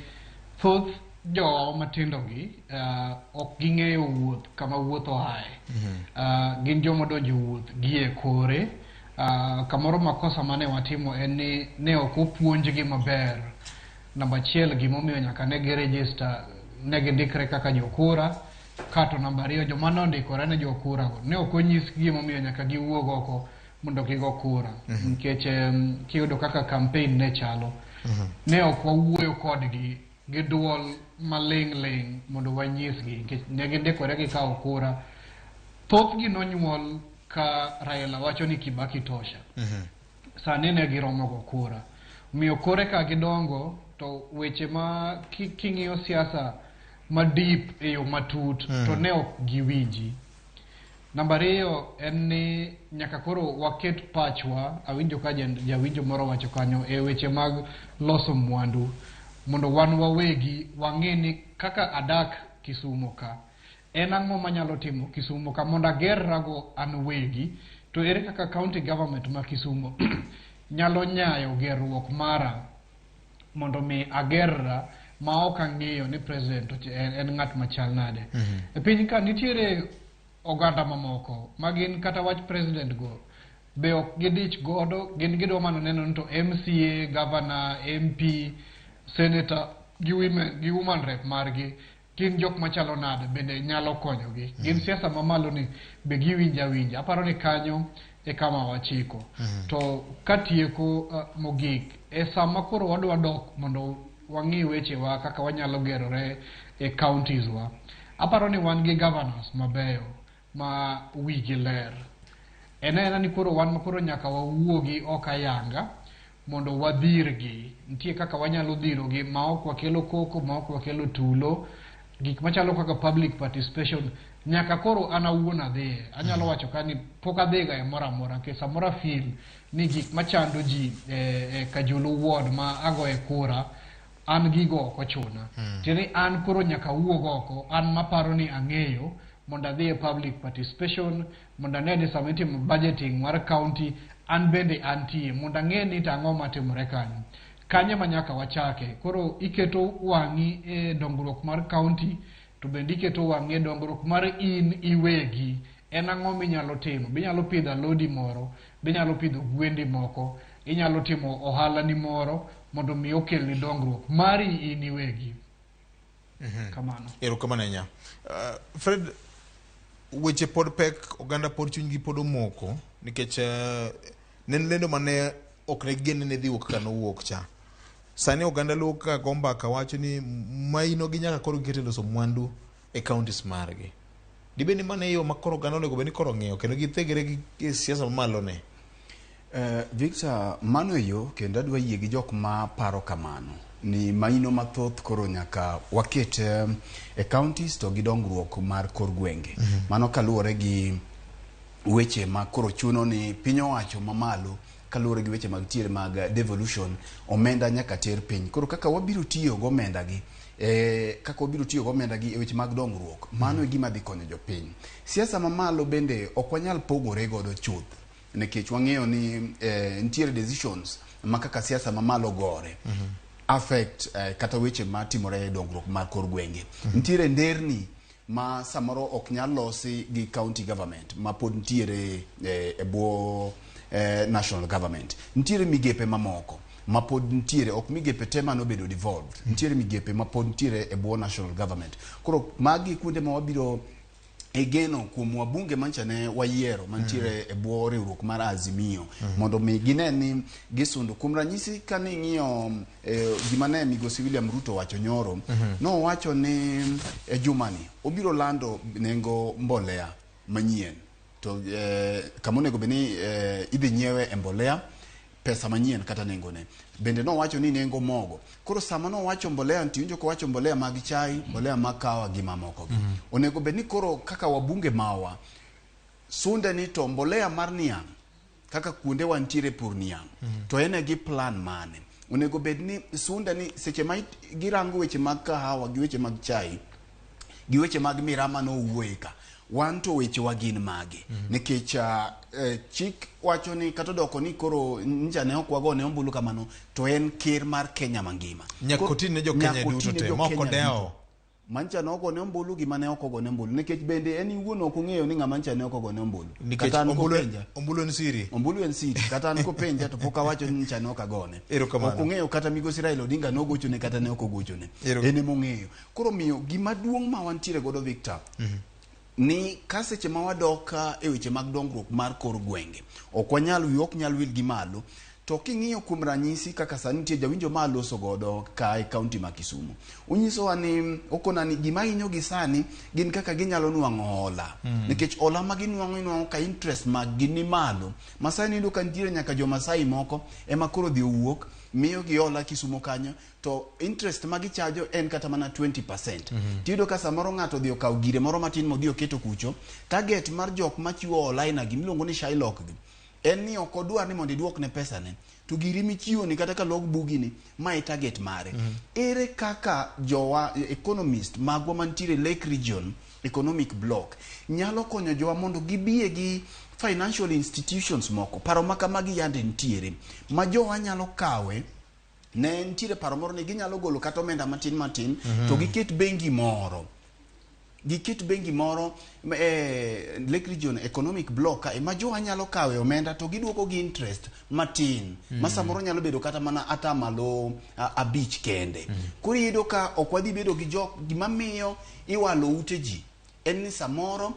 thoth jowa matindo gi ok ging'eyo wuoth kama wuoth oaye. Gin joma odonjo e wuoth gi e kore. Kamoro makosa mane watimo en ni ne ok opuonjgi maber. Namba achiel gimomiyo nyaka ne gi register ne gindikre kaka jokura kato namba ariyo joma nondikore ne jokura go ne ok onyis gimomiyo nyaka giwuog oko mondo gigo kura nikech kiyudo kaka campaign ne chalo ne ok wawuoyo kodgi gi duol maling' ling' mondo wanyisgi nikech ne gindikore gikawo kura thothgi nonyuol ka Raila wacho ni Kibaki tosha sani ne giromo go kura omiyo kore ka gidongo to weche ma king'iyo siasa ma deep e yo matut to ne ok giwinji. Namba ariyo en ni nyaka koro waket pachwa, awinjo ka jawinjo moro wacho kanyo e weche mag loso mwandu mondo wan wawegi wang'e ni kaka adak Kisumo ka en ang'o manyalo timo Kisumo ka mondo agerrago an wegi to ere kaka county government ma Kisumo nyalo nyayo gerruok mara mondo mi agerra ma ok ang'iyo ni president en ng'at machal nade. E piny ka nitiere oganda mamoko ma gin kata wach president go be ok gidich godo, gin gidwa mana neno ni to MCA, governor, MP, senator gi women, gi woman rep margi gin jok machalo nade bende nyalo konyogi. Gin siasa mamalo ni be giwinjo awinja. Aparo ni kanyo e kama wachiko. To katieko mogik e sama koro wadwa dok mondo wang'i wechewa kaka wanyalo gerore e counties wa. Aparo ni wan gi governors mabeyo ma wigi ler. En aena ni koro wan ma koro nyaka wawuogi ok ayanga mondo wadhirgi. Nitie kaka wanyalo dhirogi ma ok wakelo koko, ma ok wakelo tulo. Gik machalo kaka public participation nyaka koro an awuon adhiye. Anyalo wacho ka ni pok adhiga e moro amora nikech samoro a feel ni gik machando ji e Kajulu ward ma agoye kura an gigo ok ochuna. Tiende ni an koro nyaka awuog oko, an maparo ni ang'eyo mondo adhi e public participation, mondo ane ni sama itimo budgeting mar county, an bende antie, mondo ang'e ni to ang'o matimore kanyo. Kanyo ema nyaka wachake. Koro iketo wang'i e dongruok mar county, to bende iketo wang'i e dongruok mar in iwegi. En ang'o minyalo timo? Be inyalo pidho alodi moro? Be inyalo pidho gwendi moko? Inyalo timo ohalani moro mondo mi okelni dongruok mari in iwegi. Kamano. Erokamano ahinya. Fred, weche pod pek, oganda pod chunygi pod omoko nikech ne en lendo mane ok ne gen ni ne dhi wuok kaka nowuok cha. Sani oganda luwo kaka go mbaka wacho ni maino gi nyaka koro giket e loso mwandu e counties margi. Dibed ni mano e yo ma koro oganda onego bed ni koro ong'iyo kendo githegre gi siasa mamalo ne? Victor, mano e yo kendo adwa yie gi jok ma paro kamano ni maino mathoth koro nyaka waket e counties to gi dongruok mar kor gwenge. Mano kaluwore gi weche ma koro chuno ni piny owacho mamalo kaluwore gi weche mag tiere mag devolution omenda nyaka ter piny. Koro kaka wabiro tiyo gi omenda gi kaka wabiro tiyo gi omenda gi e weche mag dongruok, mano e gima dhi konyo jopiny. Siasa mamalo bende ok wanyal pogore godo chuth nikech wang'eyo ni nitiere decisions ma kaka siasa mamalo gore affect kata weche matimore e dongruok mar kor gwenge. Nitiere nderni ma samoro ok nyal losi gi county government ma pod nitiere e bwo national government. Nitiere migepe mamoko ma pod nitiere, ok migepe te manobedo devolved. Nitiere migepe ma pod nitiere e bwo national government. Koro magi kuonde ma wabiro e geno kuom wabunge mancha ne wayiero mantiere e bwo riwruok mar Azimio mondo mi gine ni gisundo. Kuom ranyisi kane ing'iyo gima ne migosi William Ruto owacho nyoro, nowacho ni e jumani obiro lando nengo mbolea manyien to kama onego bed ni idhi nyiewe e mbolea pesa manyien kata nengone. Bende nowacho ni nengo mogo. Koro sama nowacho mbolea to iwinjo kowacho mbolea mag chai, mbolea mag kawa gi mamoko gi. Onego bed ni koro kaka wabunge mawa sunde ni to mbolea mar niang' kaka kuonde wantiere pur niang' to en gi plan mane. Onego bed ni sunde ni seche ma girango weche mag kahawa gi weche mag chai gi weche mag miraa manowuoye ka, wan to wechewa gin mage? Nikech chik wacho ni kata odoko ni koro nja ne ok wagone ombulu kamano to en ker mar Kenya mangima. Nyaka oti ne jo Kenya duto te, ma ok odewo. Mancha ne ogone ombulu gi mane ok ogone ombulu nikech bende en iwuon ok ong'eyo ni ng'ama ncha ne ok ogone ombulu. Nikech ombulu en siri. Ombulu en siri. Kata an kopenja to pok awacho ni ncha ne ok agone. Erokamano. Ok ong'eyo kata migosi Raila Odinga nogochone kata ne ok ogochone. En ema ong'eyo. Koro miyo gima duong' ma wantiere godo Victor, ni ka seche ma wadok e weche mag dongruok mar kor gwenge, ok wanyal wi ok nyal wil gi malo. To king'iyo kuom ranyisi kaka sani nitie jawinjo ma aloso godo ka e county ma Kisumu. Onyisowa ni okona ni gima hinyo gi sani gin kaka ginyalo nwang'o hola. Nikech hola ma ginwang'o inwang'o ka interest mag gi ni malo. Ma sani iyudo ka nitiere nyaka jo Masai moko ema koro odhi owuok miyo gi hola Kisumu kanyo to interest ma gichajo en kata mana 20%. Tiyudo ka samoro ng'ato odhi okawo gire moro matin modhi oketo kucho, target mar jok machiwo hola aina gi miluongo ni Shylock gi en ni ok odwar ni mondo iduokne pesane to giri michiwo ni kata ka log bugi ni ma e target mare. Ere kaka jowa economist magwa mantiere Lake Region Economic Block nyalo konyo jowa mondo gibie gi financial institutions moko, paro ma kamagi yande nitiere ma jowa nyalo kawe. Ne nitiere paro moro ni ginyalo golo kata omenda matin matin to giket bengi moro, giket bengi moro Lake Region Economic Block kae ma jowa nyalo kawe omenda to giduoko gi interest matin ma samoro nyalo bedo kata mana atamalo 5 kende. Koro iyudo ka ok wadhi bedo gi jok gima miyo iwalo ute ji en ni samoro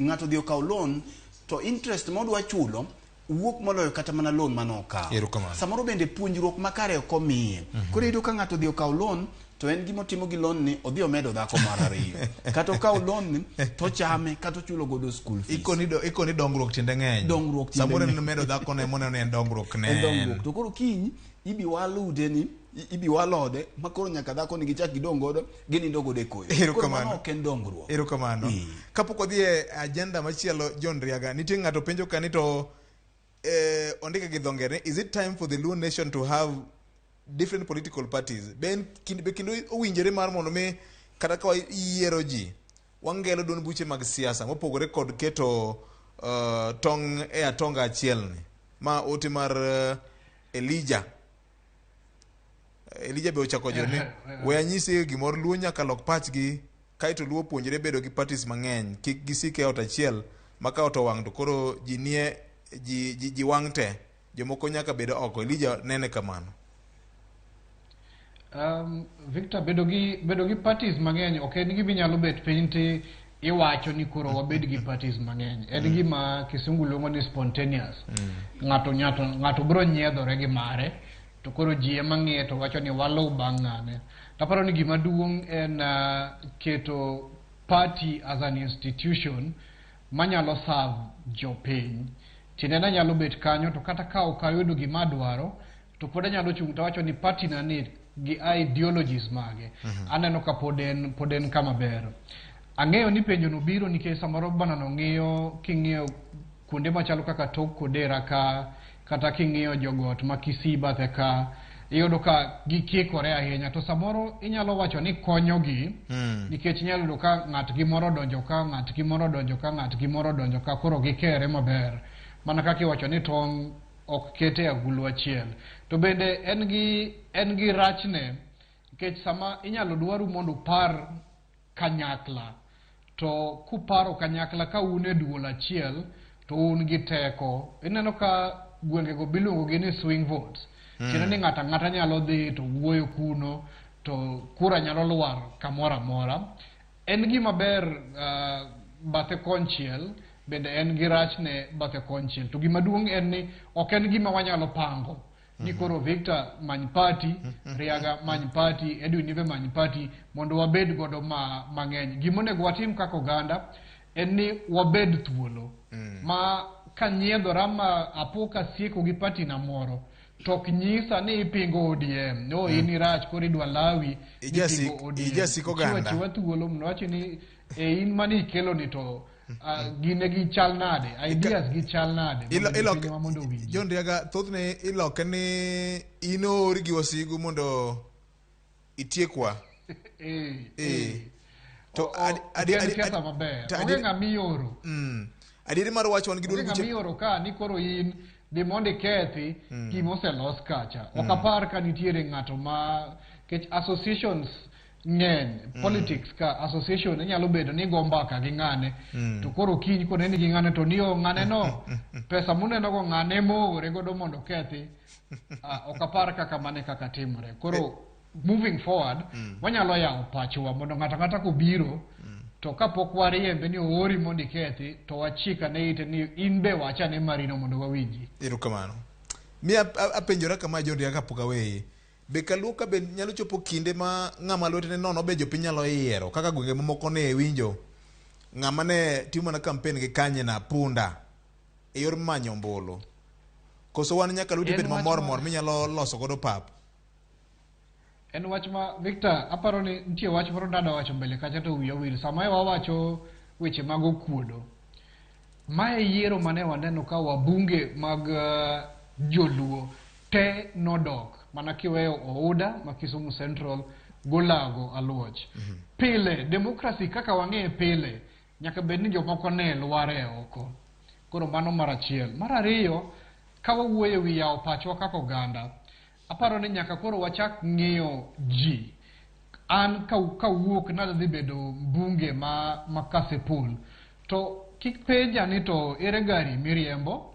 ng'ato odhi okawo loan to interest modwa chulo wuok moloyo kata mana loan mane okawo. Erokamano. Samoro bende puonjruok makare ok omiye. Koro iyudo ka ng'ato odhi okawo loan to en gima otimo gi loan ni odhi omedo dhako mar ariyo. Kata okawo loan ni to ochame kata ochulo godo school fees. Ikoni dongruok tiende ng'eny. Dongruok tiende Samoro en ng'eny. medo dhako ne moneno ni en dongruok ne. En dongruok. To koro kiny ibi walude ni ibi walode ma koro nyaka dhako ni gichak gidong godo ginindo godo e koyo. Koro Erokamano. mano ok en dongruok. Erokamano. Kapok wadhi e agenda machielo John Riaga, nitie ng'ato penjo ka ni to ondike gi dho ngere, is it time for the Luo nation to have different political parties? Be en be kendo owinjore mar mondo mi kata ka wayiero ji wangelo duond buche mag siasa mopogore kod keto tong' e atonga achiel ni. Ma ote mar Elijah. Elijah be ochako jo ni we anyisi gimoro Luo nyaka lok pachgi kaeto Luo puonjre bedo gi parties mang'eny kik gisik e ot achiel ma ka ot owang' to koro ji nie ji wang' te jomoko nyaka bed oko. Elijah nene kamano. Victor, bedo gi parties mang'eny ok en gima inyalo bet piny ti iwacho ni koro wabed gi parties mang'eny. En gima kisungu luongo ni spontaneous. Ng'ato biro nyiedhore gi mare to koro ji ema ng'iye to wacho ni waluw bang' ng'ane. Taparo ni gima duong' en keto party as an institution manyalo serve jopiny. Tiende ni anyalo bet kanyo to kata ka ok ayudo gima adwaro to pod anyalo chung' to awacho ni party na ni gi ideologies mage. Aneno ka pod en kama ber. Ang'eyo ni penjo no biro nikech samoro banano ng'iyo king'iyo kuonde machalo kaka Tok Kodera ka kata king'iyo jogot ma Kisii bathe ka iyudo ka gikikore ahinya to samoro inyalo wacho ni konyogi nikech inyalo yudo ka ng'at gi moro donjo ka ng'at gi moro donjo ka ng'at gi moro donjo ka koro gikere maber mana kaka iwacho ni tong' ok kete agulu achiel. To bende en gi rachne nikech sama inyalo dwaru mondo upar kanyakla to kuparo kanyakla ka un e duol achiel to un gi teko. Ineno ka gwengego biluongo gi ni swing votes. Tiende ni ng'ato ang'ata nyalo dhi to wuoyo kuno to kura nyalo lwar kamoro amora. En gima ber bathe konchiel bende en gi rachne bathe konchiel. To gima duong' en ni ok en gima wanyalo pango. Ni koro Victor many party, Riaga many party, Edwin Ibe many party mondo wabed godo mang'eny. Gima onego watim kaka oganda en ni wabed thuolo. Ma kanyiedhora ma apo kasieko gi party na moro to ok nyisa ni ipingo ODM. No, in irach koro idwa lawi ipingo ODM. Ijasik oganda. Chiwa thuolo mondo wach ni in mane ikelo ni to gine gi chal nade, ideas gi chal nade. Mondo owinji. John Riaga, thothne iloke ni in oori gi wasigu mondo itiekwa. To siasa maber. Onge ng'ama ioro. Adieri mar wach wan gi duond buche. Onge ng'ama ioro ka ni koro in dhi mondo ikethi gima oselos kacha. Ok apar ka nitiere ng'ato ma kech associations ng'eny. Politics ka association inyalo bedo ni go mbaka gi ng'ane to koro kiny koneni gi ng'ane to ni o ng'ane no pesa muneno go ng'ane moore godo mondo okethi. Ok apar kaka mane kaka timore. Koro moving forward wanyalo yawo pachwa mondo ng'ato ang'ata kobiro to kapok wariembe ni oori mondo ikethi to wachikane ite ni in be wachane marino mondo wawinji. Erokamano. Mi apenjora kama John Riaga kapok aweye. Be kaluo ka be nyalo chopo kinde ma ng'ama lwetene nono be jopiny nyalo yiero kaka gwenge mamoko ne winjo ng'ama ne timo mana campaign gi kanyina punda e yor manyo ombulu. Koso wan nyaka lweti bed mamor mor minyalo loso godo pap. En wach ma Victor aparo ni nitie wach moro dada wacho mbele kacha to wiya owil sama wawacho weche mag okuodo. Mae yiero mane waneno ka wabunge mag joluo te nodok mana kiweyo Ouda ma Kisumu Central Golago Aluoch. Pile democracy kaka wang'eye pile nyaka bed ni jomoko ne lware oko. Koro mano mar achiel. Mar ariyo ka wawuoyo wi yawo pachwa kaka oganda aparo ni nyaka koro wachak ng'iyo ji. An kawuok nadhi bedo mbunge ma Kasipul to kik penja ni to ere gari miriembo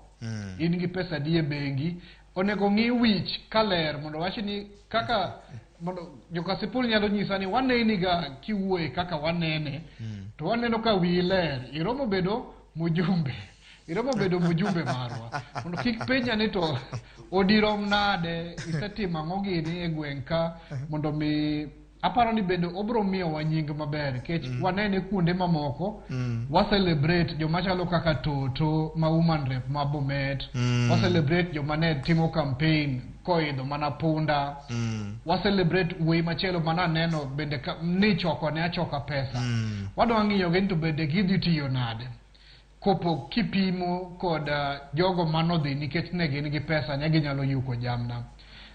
in gi pesa di e bengi onego ng'i wich kaler mondo wach ni kaka mondo jo Kasipul nyalo nyisa ni waneni ga kiwuoye kaka wanene to waneno ka wiyi ler iromo bedo mujumbe. Iromo bedo mjumbe marwa. Mondo kik penja ni to odirom nade, isetimo ang'o gini e gweng' ka mondo mi aparo ni bende obro miyowa nying maber nikech wanene kuonde mamoko wa celebrate joma chalo kaka Toto ma woman rep ma Bomet wa celebrate joma ne timo campaign koidho mana punda wa celebrate wuoyi machielo mana neno bende ka, ni choko ne achoka pesa wadwa ng'iyo gi ni to bende gidhi tiyo nade kopo kipimo kod jogo manodhi nikech ne gin gi pesa ne ginyalo yuko jamna.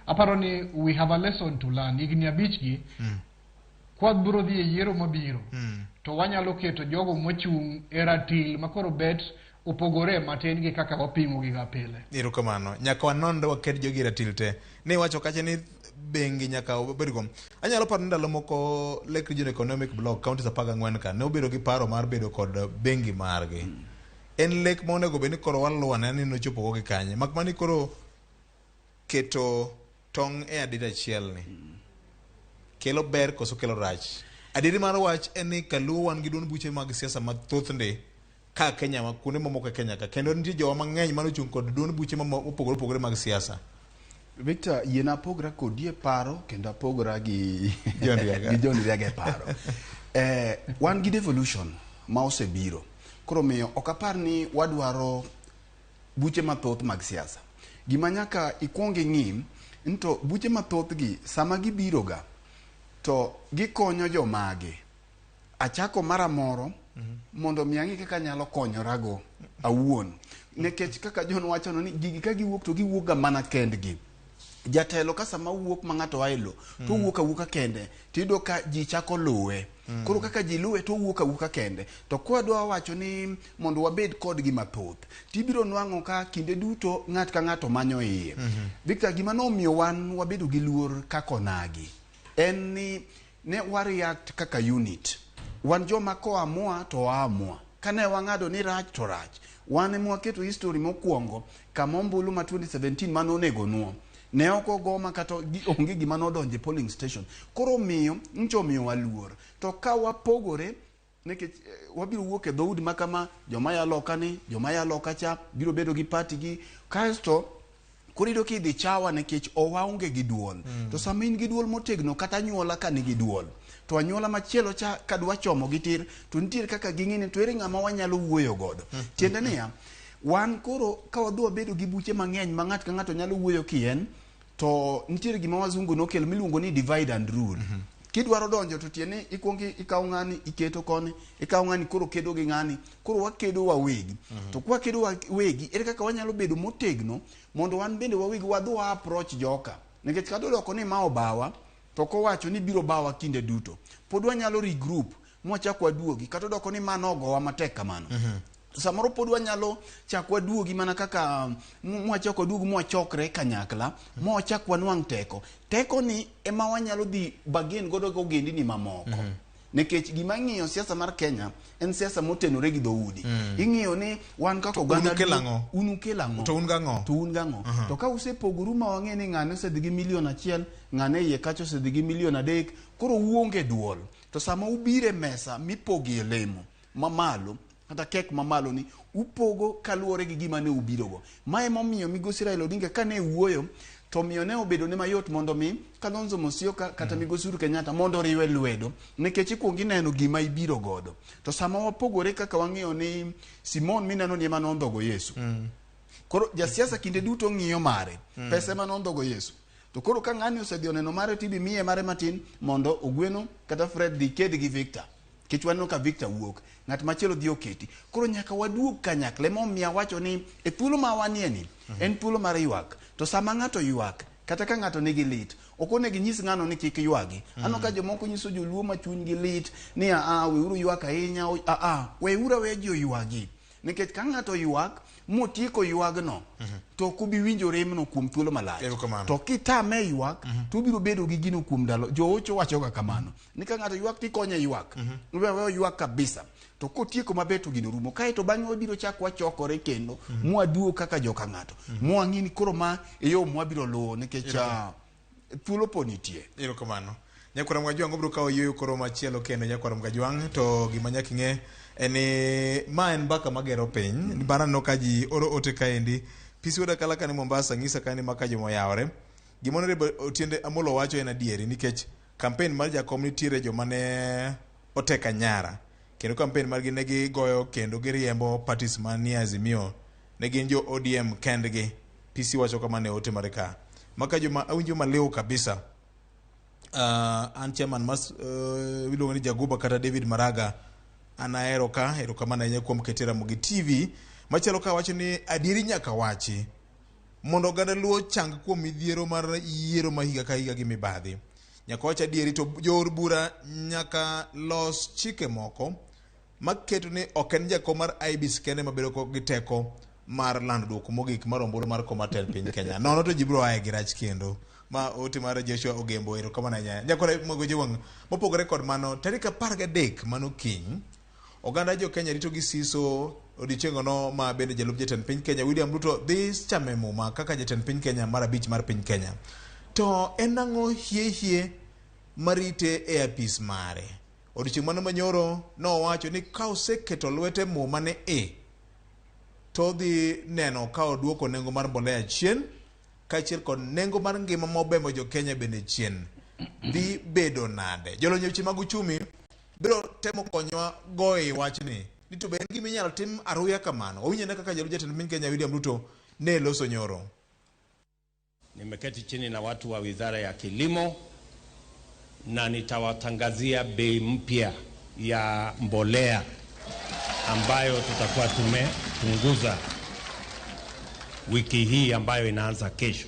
Aparo ni we have a lesson to learn. Higni 5 gi kwabiro dhi e yiero mabiro to wanyalo keto jogo mochung' e ratil makoro bet opogore matin gi kaka wapimo gi ga pile. Erokamano. Nyaka wanonre waket jogi e ratil te. Ne iwacho kacha ni bengi nyaka obedgo. Anyalo paro ni ndalo moko Lake Region Economic Block, counties 14 ka, ne obedo gi paro mar bedo kod bengi margi. En lek ma onego bed ni koro waluwo ane ni nochopo go gi kanye. Mak mana ni koro keto tong' e adita achiel ni kelo ber koso kelo rach. Adieri mar wach en ni kaluo wan gi duond buche mag siasa mathoth ndi ka Kenya ma kuonde mamoko e Kenya ka, kendo nitie jowa mang'eny mane ochung' kod duond buche mopogore opogore mag siasa. Victor, yiena apogra kodi e paro kendo apogra gi John Riaga. gi John Riaga e paro. Wan gi devolution ma osebiro. Koro miyo ok apar ni wadwaro buche mathoth mag siasa. Gima nyaka ikuong ing'i ni to buche mathoth gi sama gibiro ga to gikonyo jomage. Achako mara moro mondo mi ang'i kaka anyalo konyorago awuon. Nikech kaka John wacho ni gigi ka giwuok to giwuok ga mana kendgi. Jatelo ka sama wuok ma ng'ato ae lo, to owuok awuoka kende, tiyudo ka ji chako luwe. Koro kaka ji luwe to owuok awuoka kende. To kwadwa wacho ni mondo wabed kodgi mathoth, tibiro nwang'o ka kinde duto ng'at ka ng'ato manyo iye. Victor, gima nomiyo wan wabedo gi luor kaka onagi, en ni ne wa react kaka unit. Wan joma koamua to waamua. Kane wang'ado ni rach to rach. Wan ema waketo history mokwongo kama ombulu ma 2017 mane onego nuo. Ne ok ogoma kata onge gima nodonjo e polling station. Koro miyo, ncho omiyowa luor. To ka wapogore, nikech wabiro wuok e dhoudi ma kama, joma ya loka ni, joma ya loka cha, biro bedo gi party gi. Kaeto, koro iyudo kidhi chawa nikech owaonge gi duol. To sama in gi duol motegno kata anyuola ka nigi duol, to anyuola machielo cha ka dwa chomo gi tir, to nitiere kaka ging'e ni to ere ng'ama wanyalo wuoyo godo. Tiende niya, wan koro ka wadhi wabedo gi buche mang'eny ma ng'at ka ng'ato nyalo wuoyo kien, to nitiere gima wazungu nokelo miluongo ni divide and rule. Kidwaro donjo to tiende ni ikuongo ikawo ng'ani iketo koni, ikawo ng'ani koro kedo gi ng'ani, koro wakedo wawegi. To kwa kedo wawegi, ere kaka wanyalo bedo motegno mondo wan bende wawegi wadhi wa approach joka. Nikech kata odoko ni ma obawa, to kowacho ni biro bawa kinde duto, pod wanyalo regroup mwachak waduogi, kata odoko ni ma nogowa matek kamano. Samoro pod wanyalo chak waduogi mana kaka mwachak waduogi mwachokre kanyakla, mwachak wanwang' teko. Teko ni ema wanyalo dhi bargain godo gi ogendini mamoko. Nikech gima ing'iyo siasa mar Kenya en siasa motenore gi dhoudi. Ing'iyo ni wan kaka To oganda un ukel duto, ang'o? un ukel ang'o? To un gang'o? To un gang'o? To ka usepogoru ma wang'e ni ng'ane osedhi gi milion 1, ng'ane iye kacha osedhi gi milion 3, koro uonge duol. To sama ubiro e mesa mipogie lemo mamalo, kata kek mamalo ni upogo kaluwore gi gima ne ubirogo. Ma emomiyo migosi Raila Odinga kane wuoyo, to miyo ne obedo ne mayot mondo mi Kalonzo Musyoka kata migosi Uhuru Kenyatta mondo oriwe lwedo, nikech ikuongo ineno gima ibiro godo. To sama wapogore kaka wang'eyo ni Simon mineno ni ema nondhogo Yesu. Koro jasiasa kinde duto ng'iyo mare, pesa ema nondhogo Yesu. To koro ka ng'ani osedhi oneno mare tibi miye mare matin mondo Ogweno kata Fred dhi ked gi Victor. Nikech waneno ka Victor wuok, ng'at machielo dhi oketi. Koro nyaka waduog kanyakla. Ema omiyo awacho ni e thuolo ma wanie ni, en thuolo mar ywak. To sama ng'ato ywak, kata ka ng'ato nigi lit, ok onego inyis ng'ano ni kik ywagi. Aneno ka jomoko nyiso joluo ma chunygi lit ni aa, weuru ywak ahinya, aa, weuru aweya ji oywagi. Nikech ka ng'ato ywak, motieko ywagno, to ok obi winjo remno kuom thuolo malach. To kitame ywak, to obiro bedo gi gino kuom ndalo. Joocho wachoga kamano. Ni ka ng'ato ywak tikonye ywak. We aweya oywak kabisa. To kotieko maber to gino rumo. Kaeto bang'e wabiro chak wachokore kendo, mwaduog kaka joka ng'ato. Mwang'i ni koro ma e yo mwabiro luwo nikech, thuolo pod nitie. Erokamano. Nyakwar Mgajwang' obiro kawo yueyo koro machielo kendo Nyakwar Mgajwang' to gima nyaka ing'e En ni ma en mbaka magero piny. Banano ka ji oro ote kaendi. Pisi wuod Akala kani Mombasa ng'isa kani maka joma oyawore. Gima Honorable Otiende Amolo wacho en adieri nikech campaign mar jakom nitiere joma ne oteka nyara. Kendo campaign margi ne gigoyo kendo giriembo parties manie Azimio. Ne gin jo ODM kendgi. PC wacho kamano e ote mare ka. Maka joma awinjo maliw kabisa. An chairman mas iluongo ni Jaguba kata David Maraga an ahero ka erokamano ahinya kuom kete Ramogi TV. Machielo ka wacho ni adieri nyaka wachi mondo oganda Luo chang kuom midhiero mar yiero ma higa ka higa gi mibadhi. Nyaka wach adieri to jood bura nyaka los chike moko maketo ni ok en jakom mar IEBC kende mabedo gi teko mar lando duoko mogik mar ombulu mar kom mar tend piny Kenya. Nono to ji biro aye gi rach kendo. Ma ote mar Joshua Ogembo, erokamano ahinya. Nyakore Mogoje Wang', mopogore kod mano, tarik 13 mano kiny, oganda jo Kenya rito gi siso odiochieng' no ma bende jalup jatend piny Kenya William Ruto dhi chame muma kaka jatend piny Kenya mar abich mar piny Kenya. To en ang'o hie hie marite e apis mare? Odiochieng' mano manyoro nowacho ni ka oseketo lwete muma ne e, to odhi neno ka oduoko nengo mar mbolea chien, kaachiel kod nengo mar ngima ma obemo jo Kenya bende chien. Dhi bedo nade? Jolony e weche mag uchumi biro temo konyowa goyo e wachni ni to be en gima inyalo tim aruya kamano. Wawinj ane kaka jalup jatend piny Kenya William Ruto ne loso nyoro. Nimeketi chini na watu wa Wizara ya Kilimo na nitawatangazia bei mpya ya mbolea ambayo tutakuwa tumepunguza wiki hii ambayo inaanza kesho,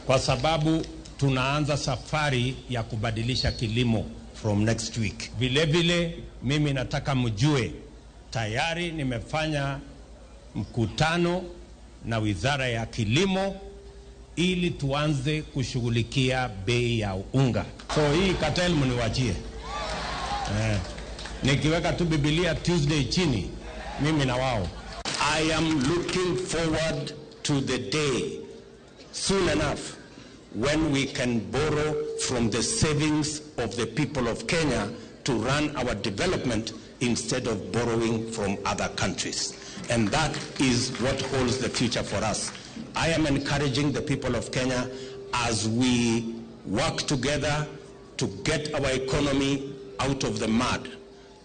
kwa sababu tunaanza safari ya kubadilisha kilimo from next week. Vile vile mimi nataka mjue tayari nimefanya mkutano na Wizara ya Kilimo ili tuanze kushughulikia bei ya unga. So hii cartel mniwachie. Nikiweka tu Biblia Tuesday chini, mimi na wao. I am looking forward to the day soon enough when we can borrow from the savings of the people of Kenya to run our development instead of borrowing from other countries. And that is what holds the future for us. I am encouraging the people of Kenya as we work together to get our economy out of the mud.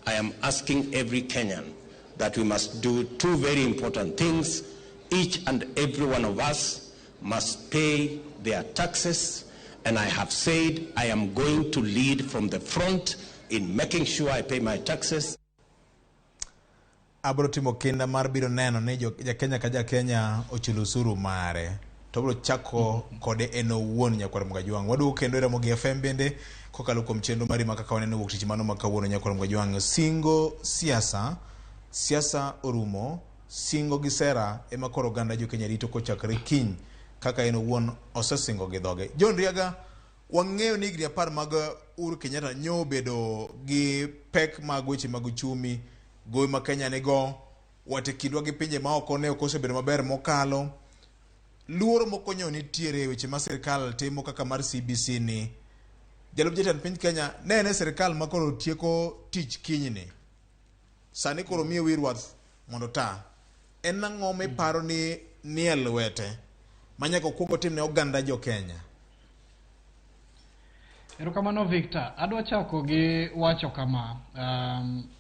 I am asking every Kenyan that we must do two very important things. Each and every one of us must pay their taxes, and I have said I am going to lead from the front in making sure I pay my taxes. Abro timo kinda mar biro neno ni ja Kenya ka ja Kenya ochulo osuru mare. To abro chako kode en owuon nyakwar Mgajwang'. Waduogo kendo e Ramogi FM bende kokalo kuom chenro mari ma kaka waneno wuok tich mano ma kawuono nyakwar Mgajwang'. Singo siasa, siasa orumo, singo gi sera ema koro oganda jo Kenya rito kochakore kiny kaka en owuon osesingo gi dhoge. John Riaga, wang'eyo ni higni 10 mag Uhuru Kenyatta nyo obedo gi pek mag weche mag uchumi, gowi ma Kenya nigo, wate kindwa gi pinje maoko ne ok osebedo maber mokalo. Luoro moko nyo nitiere e weche ma sirikal timo kaka mar CBC ni. Jalup jatend piny Kenya ne en e sirikal ma koro tieko tich kinyni. Sani koro miye wi rwath mondo ta. En ang'o miparo ni nie lwete ma nyaka okuong otim ne oganda jo Kenya? Erokamano Victor, adwa chako gi wacho kama,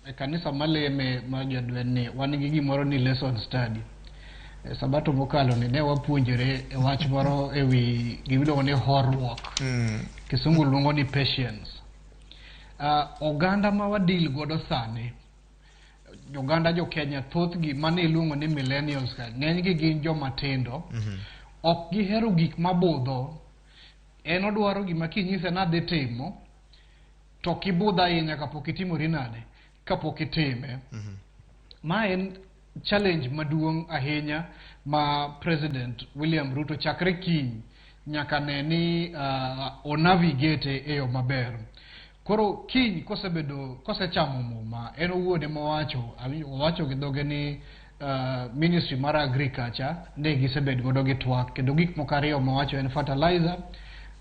e kanisa maleme mar Jadwen ni wan gi gimoro ni lesson study. E sabato mokalo ni ne wapuonjore e wach moro e wi gimiluongo ni horuok. Kisungu luongo ni patience. Oganda ma wadeal godo sani, oganda jo Kenya thothgi mane iluongo ni millennials ka, ng'enygi gin joma tindo, ok gihero gik mabudho. En odwaro gima kinyise nadhi timo, to kibudho ahinya kapok itimori nade, kapok itime. Ma en challenge maduong' ahinya ma President William Ruto chakre kiny nyaka ne ni onavigate e yo maber. Koro kiny kosebedo kosechamo muma, en owuon ema owacho, owacho gi dhoge ni Ministry mar Agriculture ne gisebedo godo gi twak kendo gik moko ariyo mowacho en fertilizer,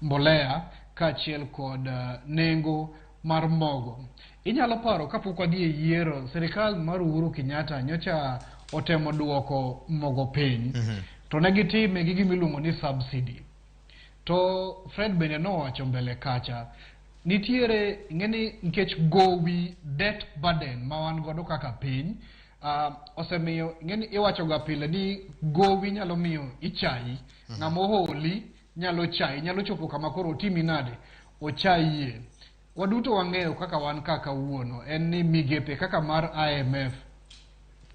mbolea kaachiel kod nengo mar mogo. Inyalo paro kapok wadhi e yiero, sirikal mar Uhuru Kenyatta nyocha otemo duoko mogo piny. To ne gitime gi gima iluongo ni subsidy. To Fred bende nowacho mbele kacha, nitiere ing'eni nikech gowi debt burden ma wan godo kaka piny osemiyo ing'eni iwacho ga pile ni gowi nyalo miyo ichayi. Ng'ama oholi nyalo chayi, nyalo chopo kama koro otimi nade, ochayie. Waduto wang'eyo kaka wan ka kawuono en ni migepe kaka mar IMF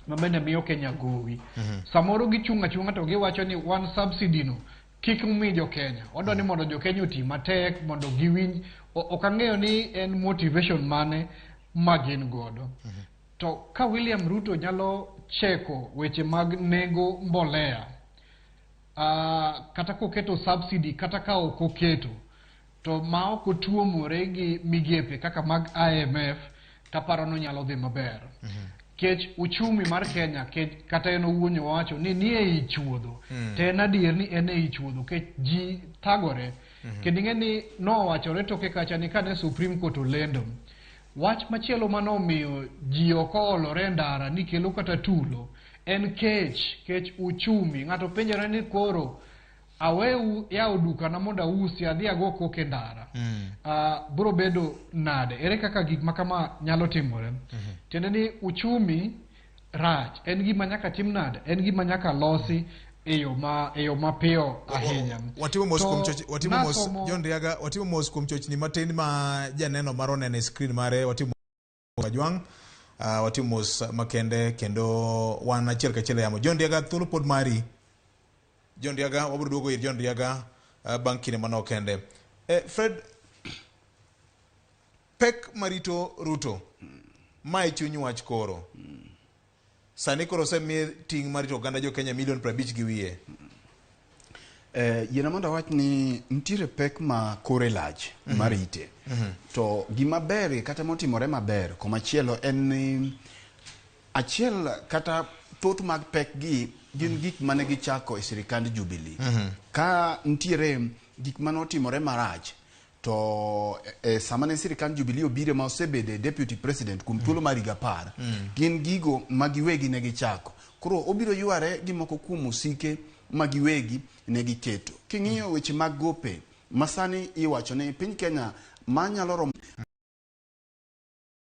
ma bende miyo Kenya gowi. Samoro gichung' achung'a to giwacho ni wan subsidy no kik umi jo Kenya. Wadwa ni mondo jo Kenya oti matek mondo giwinj. Ok ang'eyo ni en motivation mane ma gin godo. To ka William Ruto nyalo cheko weche mag nengo mbolea, kata koketo subsidy kata ka ok oketo, to ma ok otuomore gi migepe kaka mag IMF, taparo ni onyalo dhi maber. Kech uchumi mar Kenya, kech kata en owuon owacho ni nie ei chuodho. To en adier ni en ei chuodho, kech ji thagore. Kendo ing'e ni nowachore toke kacha ni kane Supreme Court olendo, wach machielo manomiyo ji ok oolore e ndara ni kelo kata tulo, en kech, kech uchumi. Ng'ato penjore ni koro awe yawo dukana mondo ausi, adhi ago koko e ndara. Biro bedo nade? Ere kaka gik ma kama nyalo timore? Tiende ni uchumi rach, en gima nyaka tim nade? En gima nyaka losi e yo mapiyo ahinya. Watimo mos kuom choch, watimo mos John Riaga, watimo mos kuom chochni matin ma janeno mar oneno e screen mare, watimo Ajwang', watimo mos makende kendo wan achiel kachiel e yamo. John Riaga, thuolo pod mari. John Riaga, wabiro duogo ir John Riaga bang' kinde manok kende. Fred, pek marito Ruto, ma e chuny wach koro. Sani koro osemiye ting' mar rito oganda jo Kenya milion 50 gi wiye. Yiena mondo awach ni nitiere pek ma kore lach mar ite. To gima ber kata motimore maber komachielo en ni achiel kata thoth mag pek gi gin gik mane gichako e sirikand Jubilee. Ka nitiere gik mane otimore marach, to sama ne sirikand Jubilee obiro ma osebede deputy president kuom thuolo mar higa 10, gin gigo ma giwegi ne gichako. Koro obiro yware gi moko kuom osike ma giwegi ne giketo. King'iyo weche mag gope, masani iwacho ni piny Kenya manyalo romo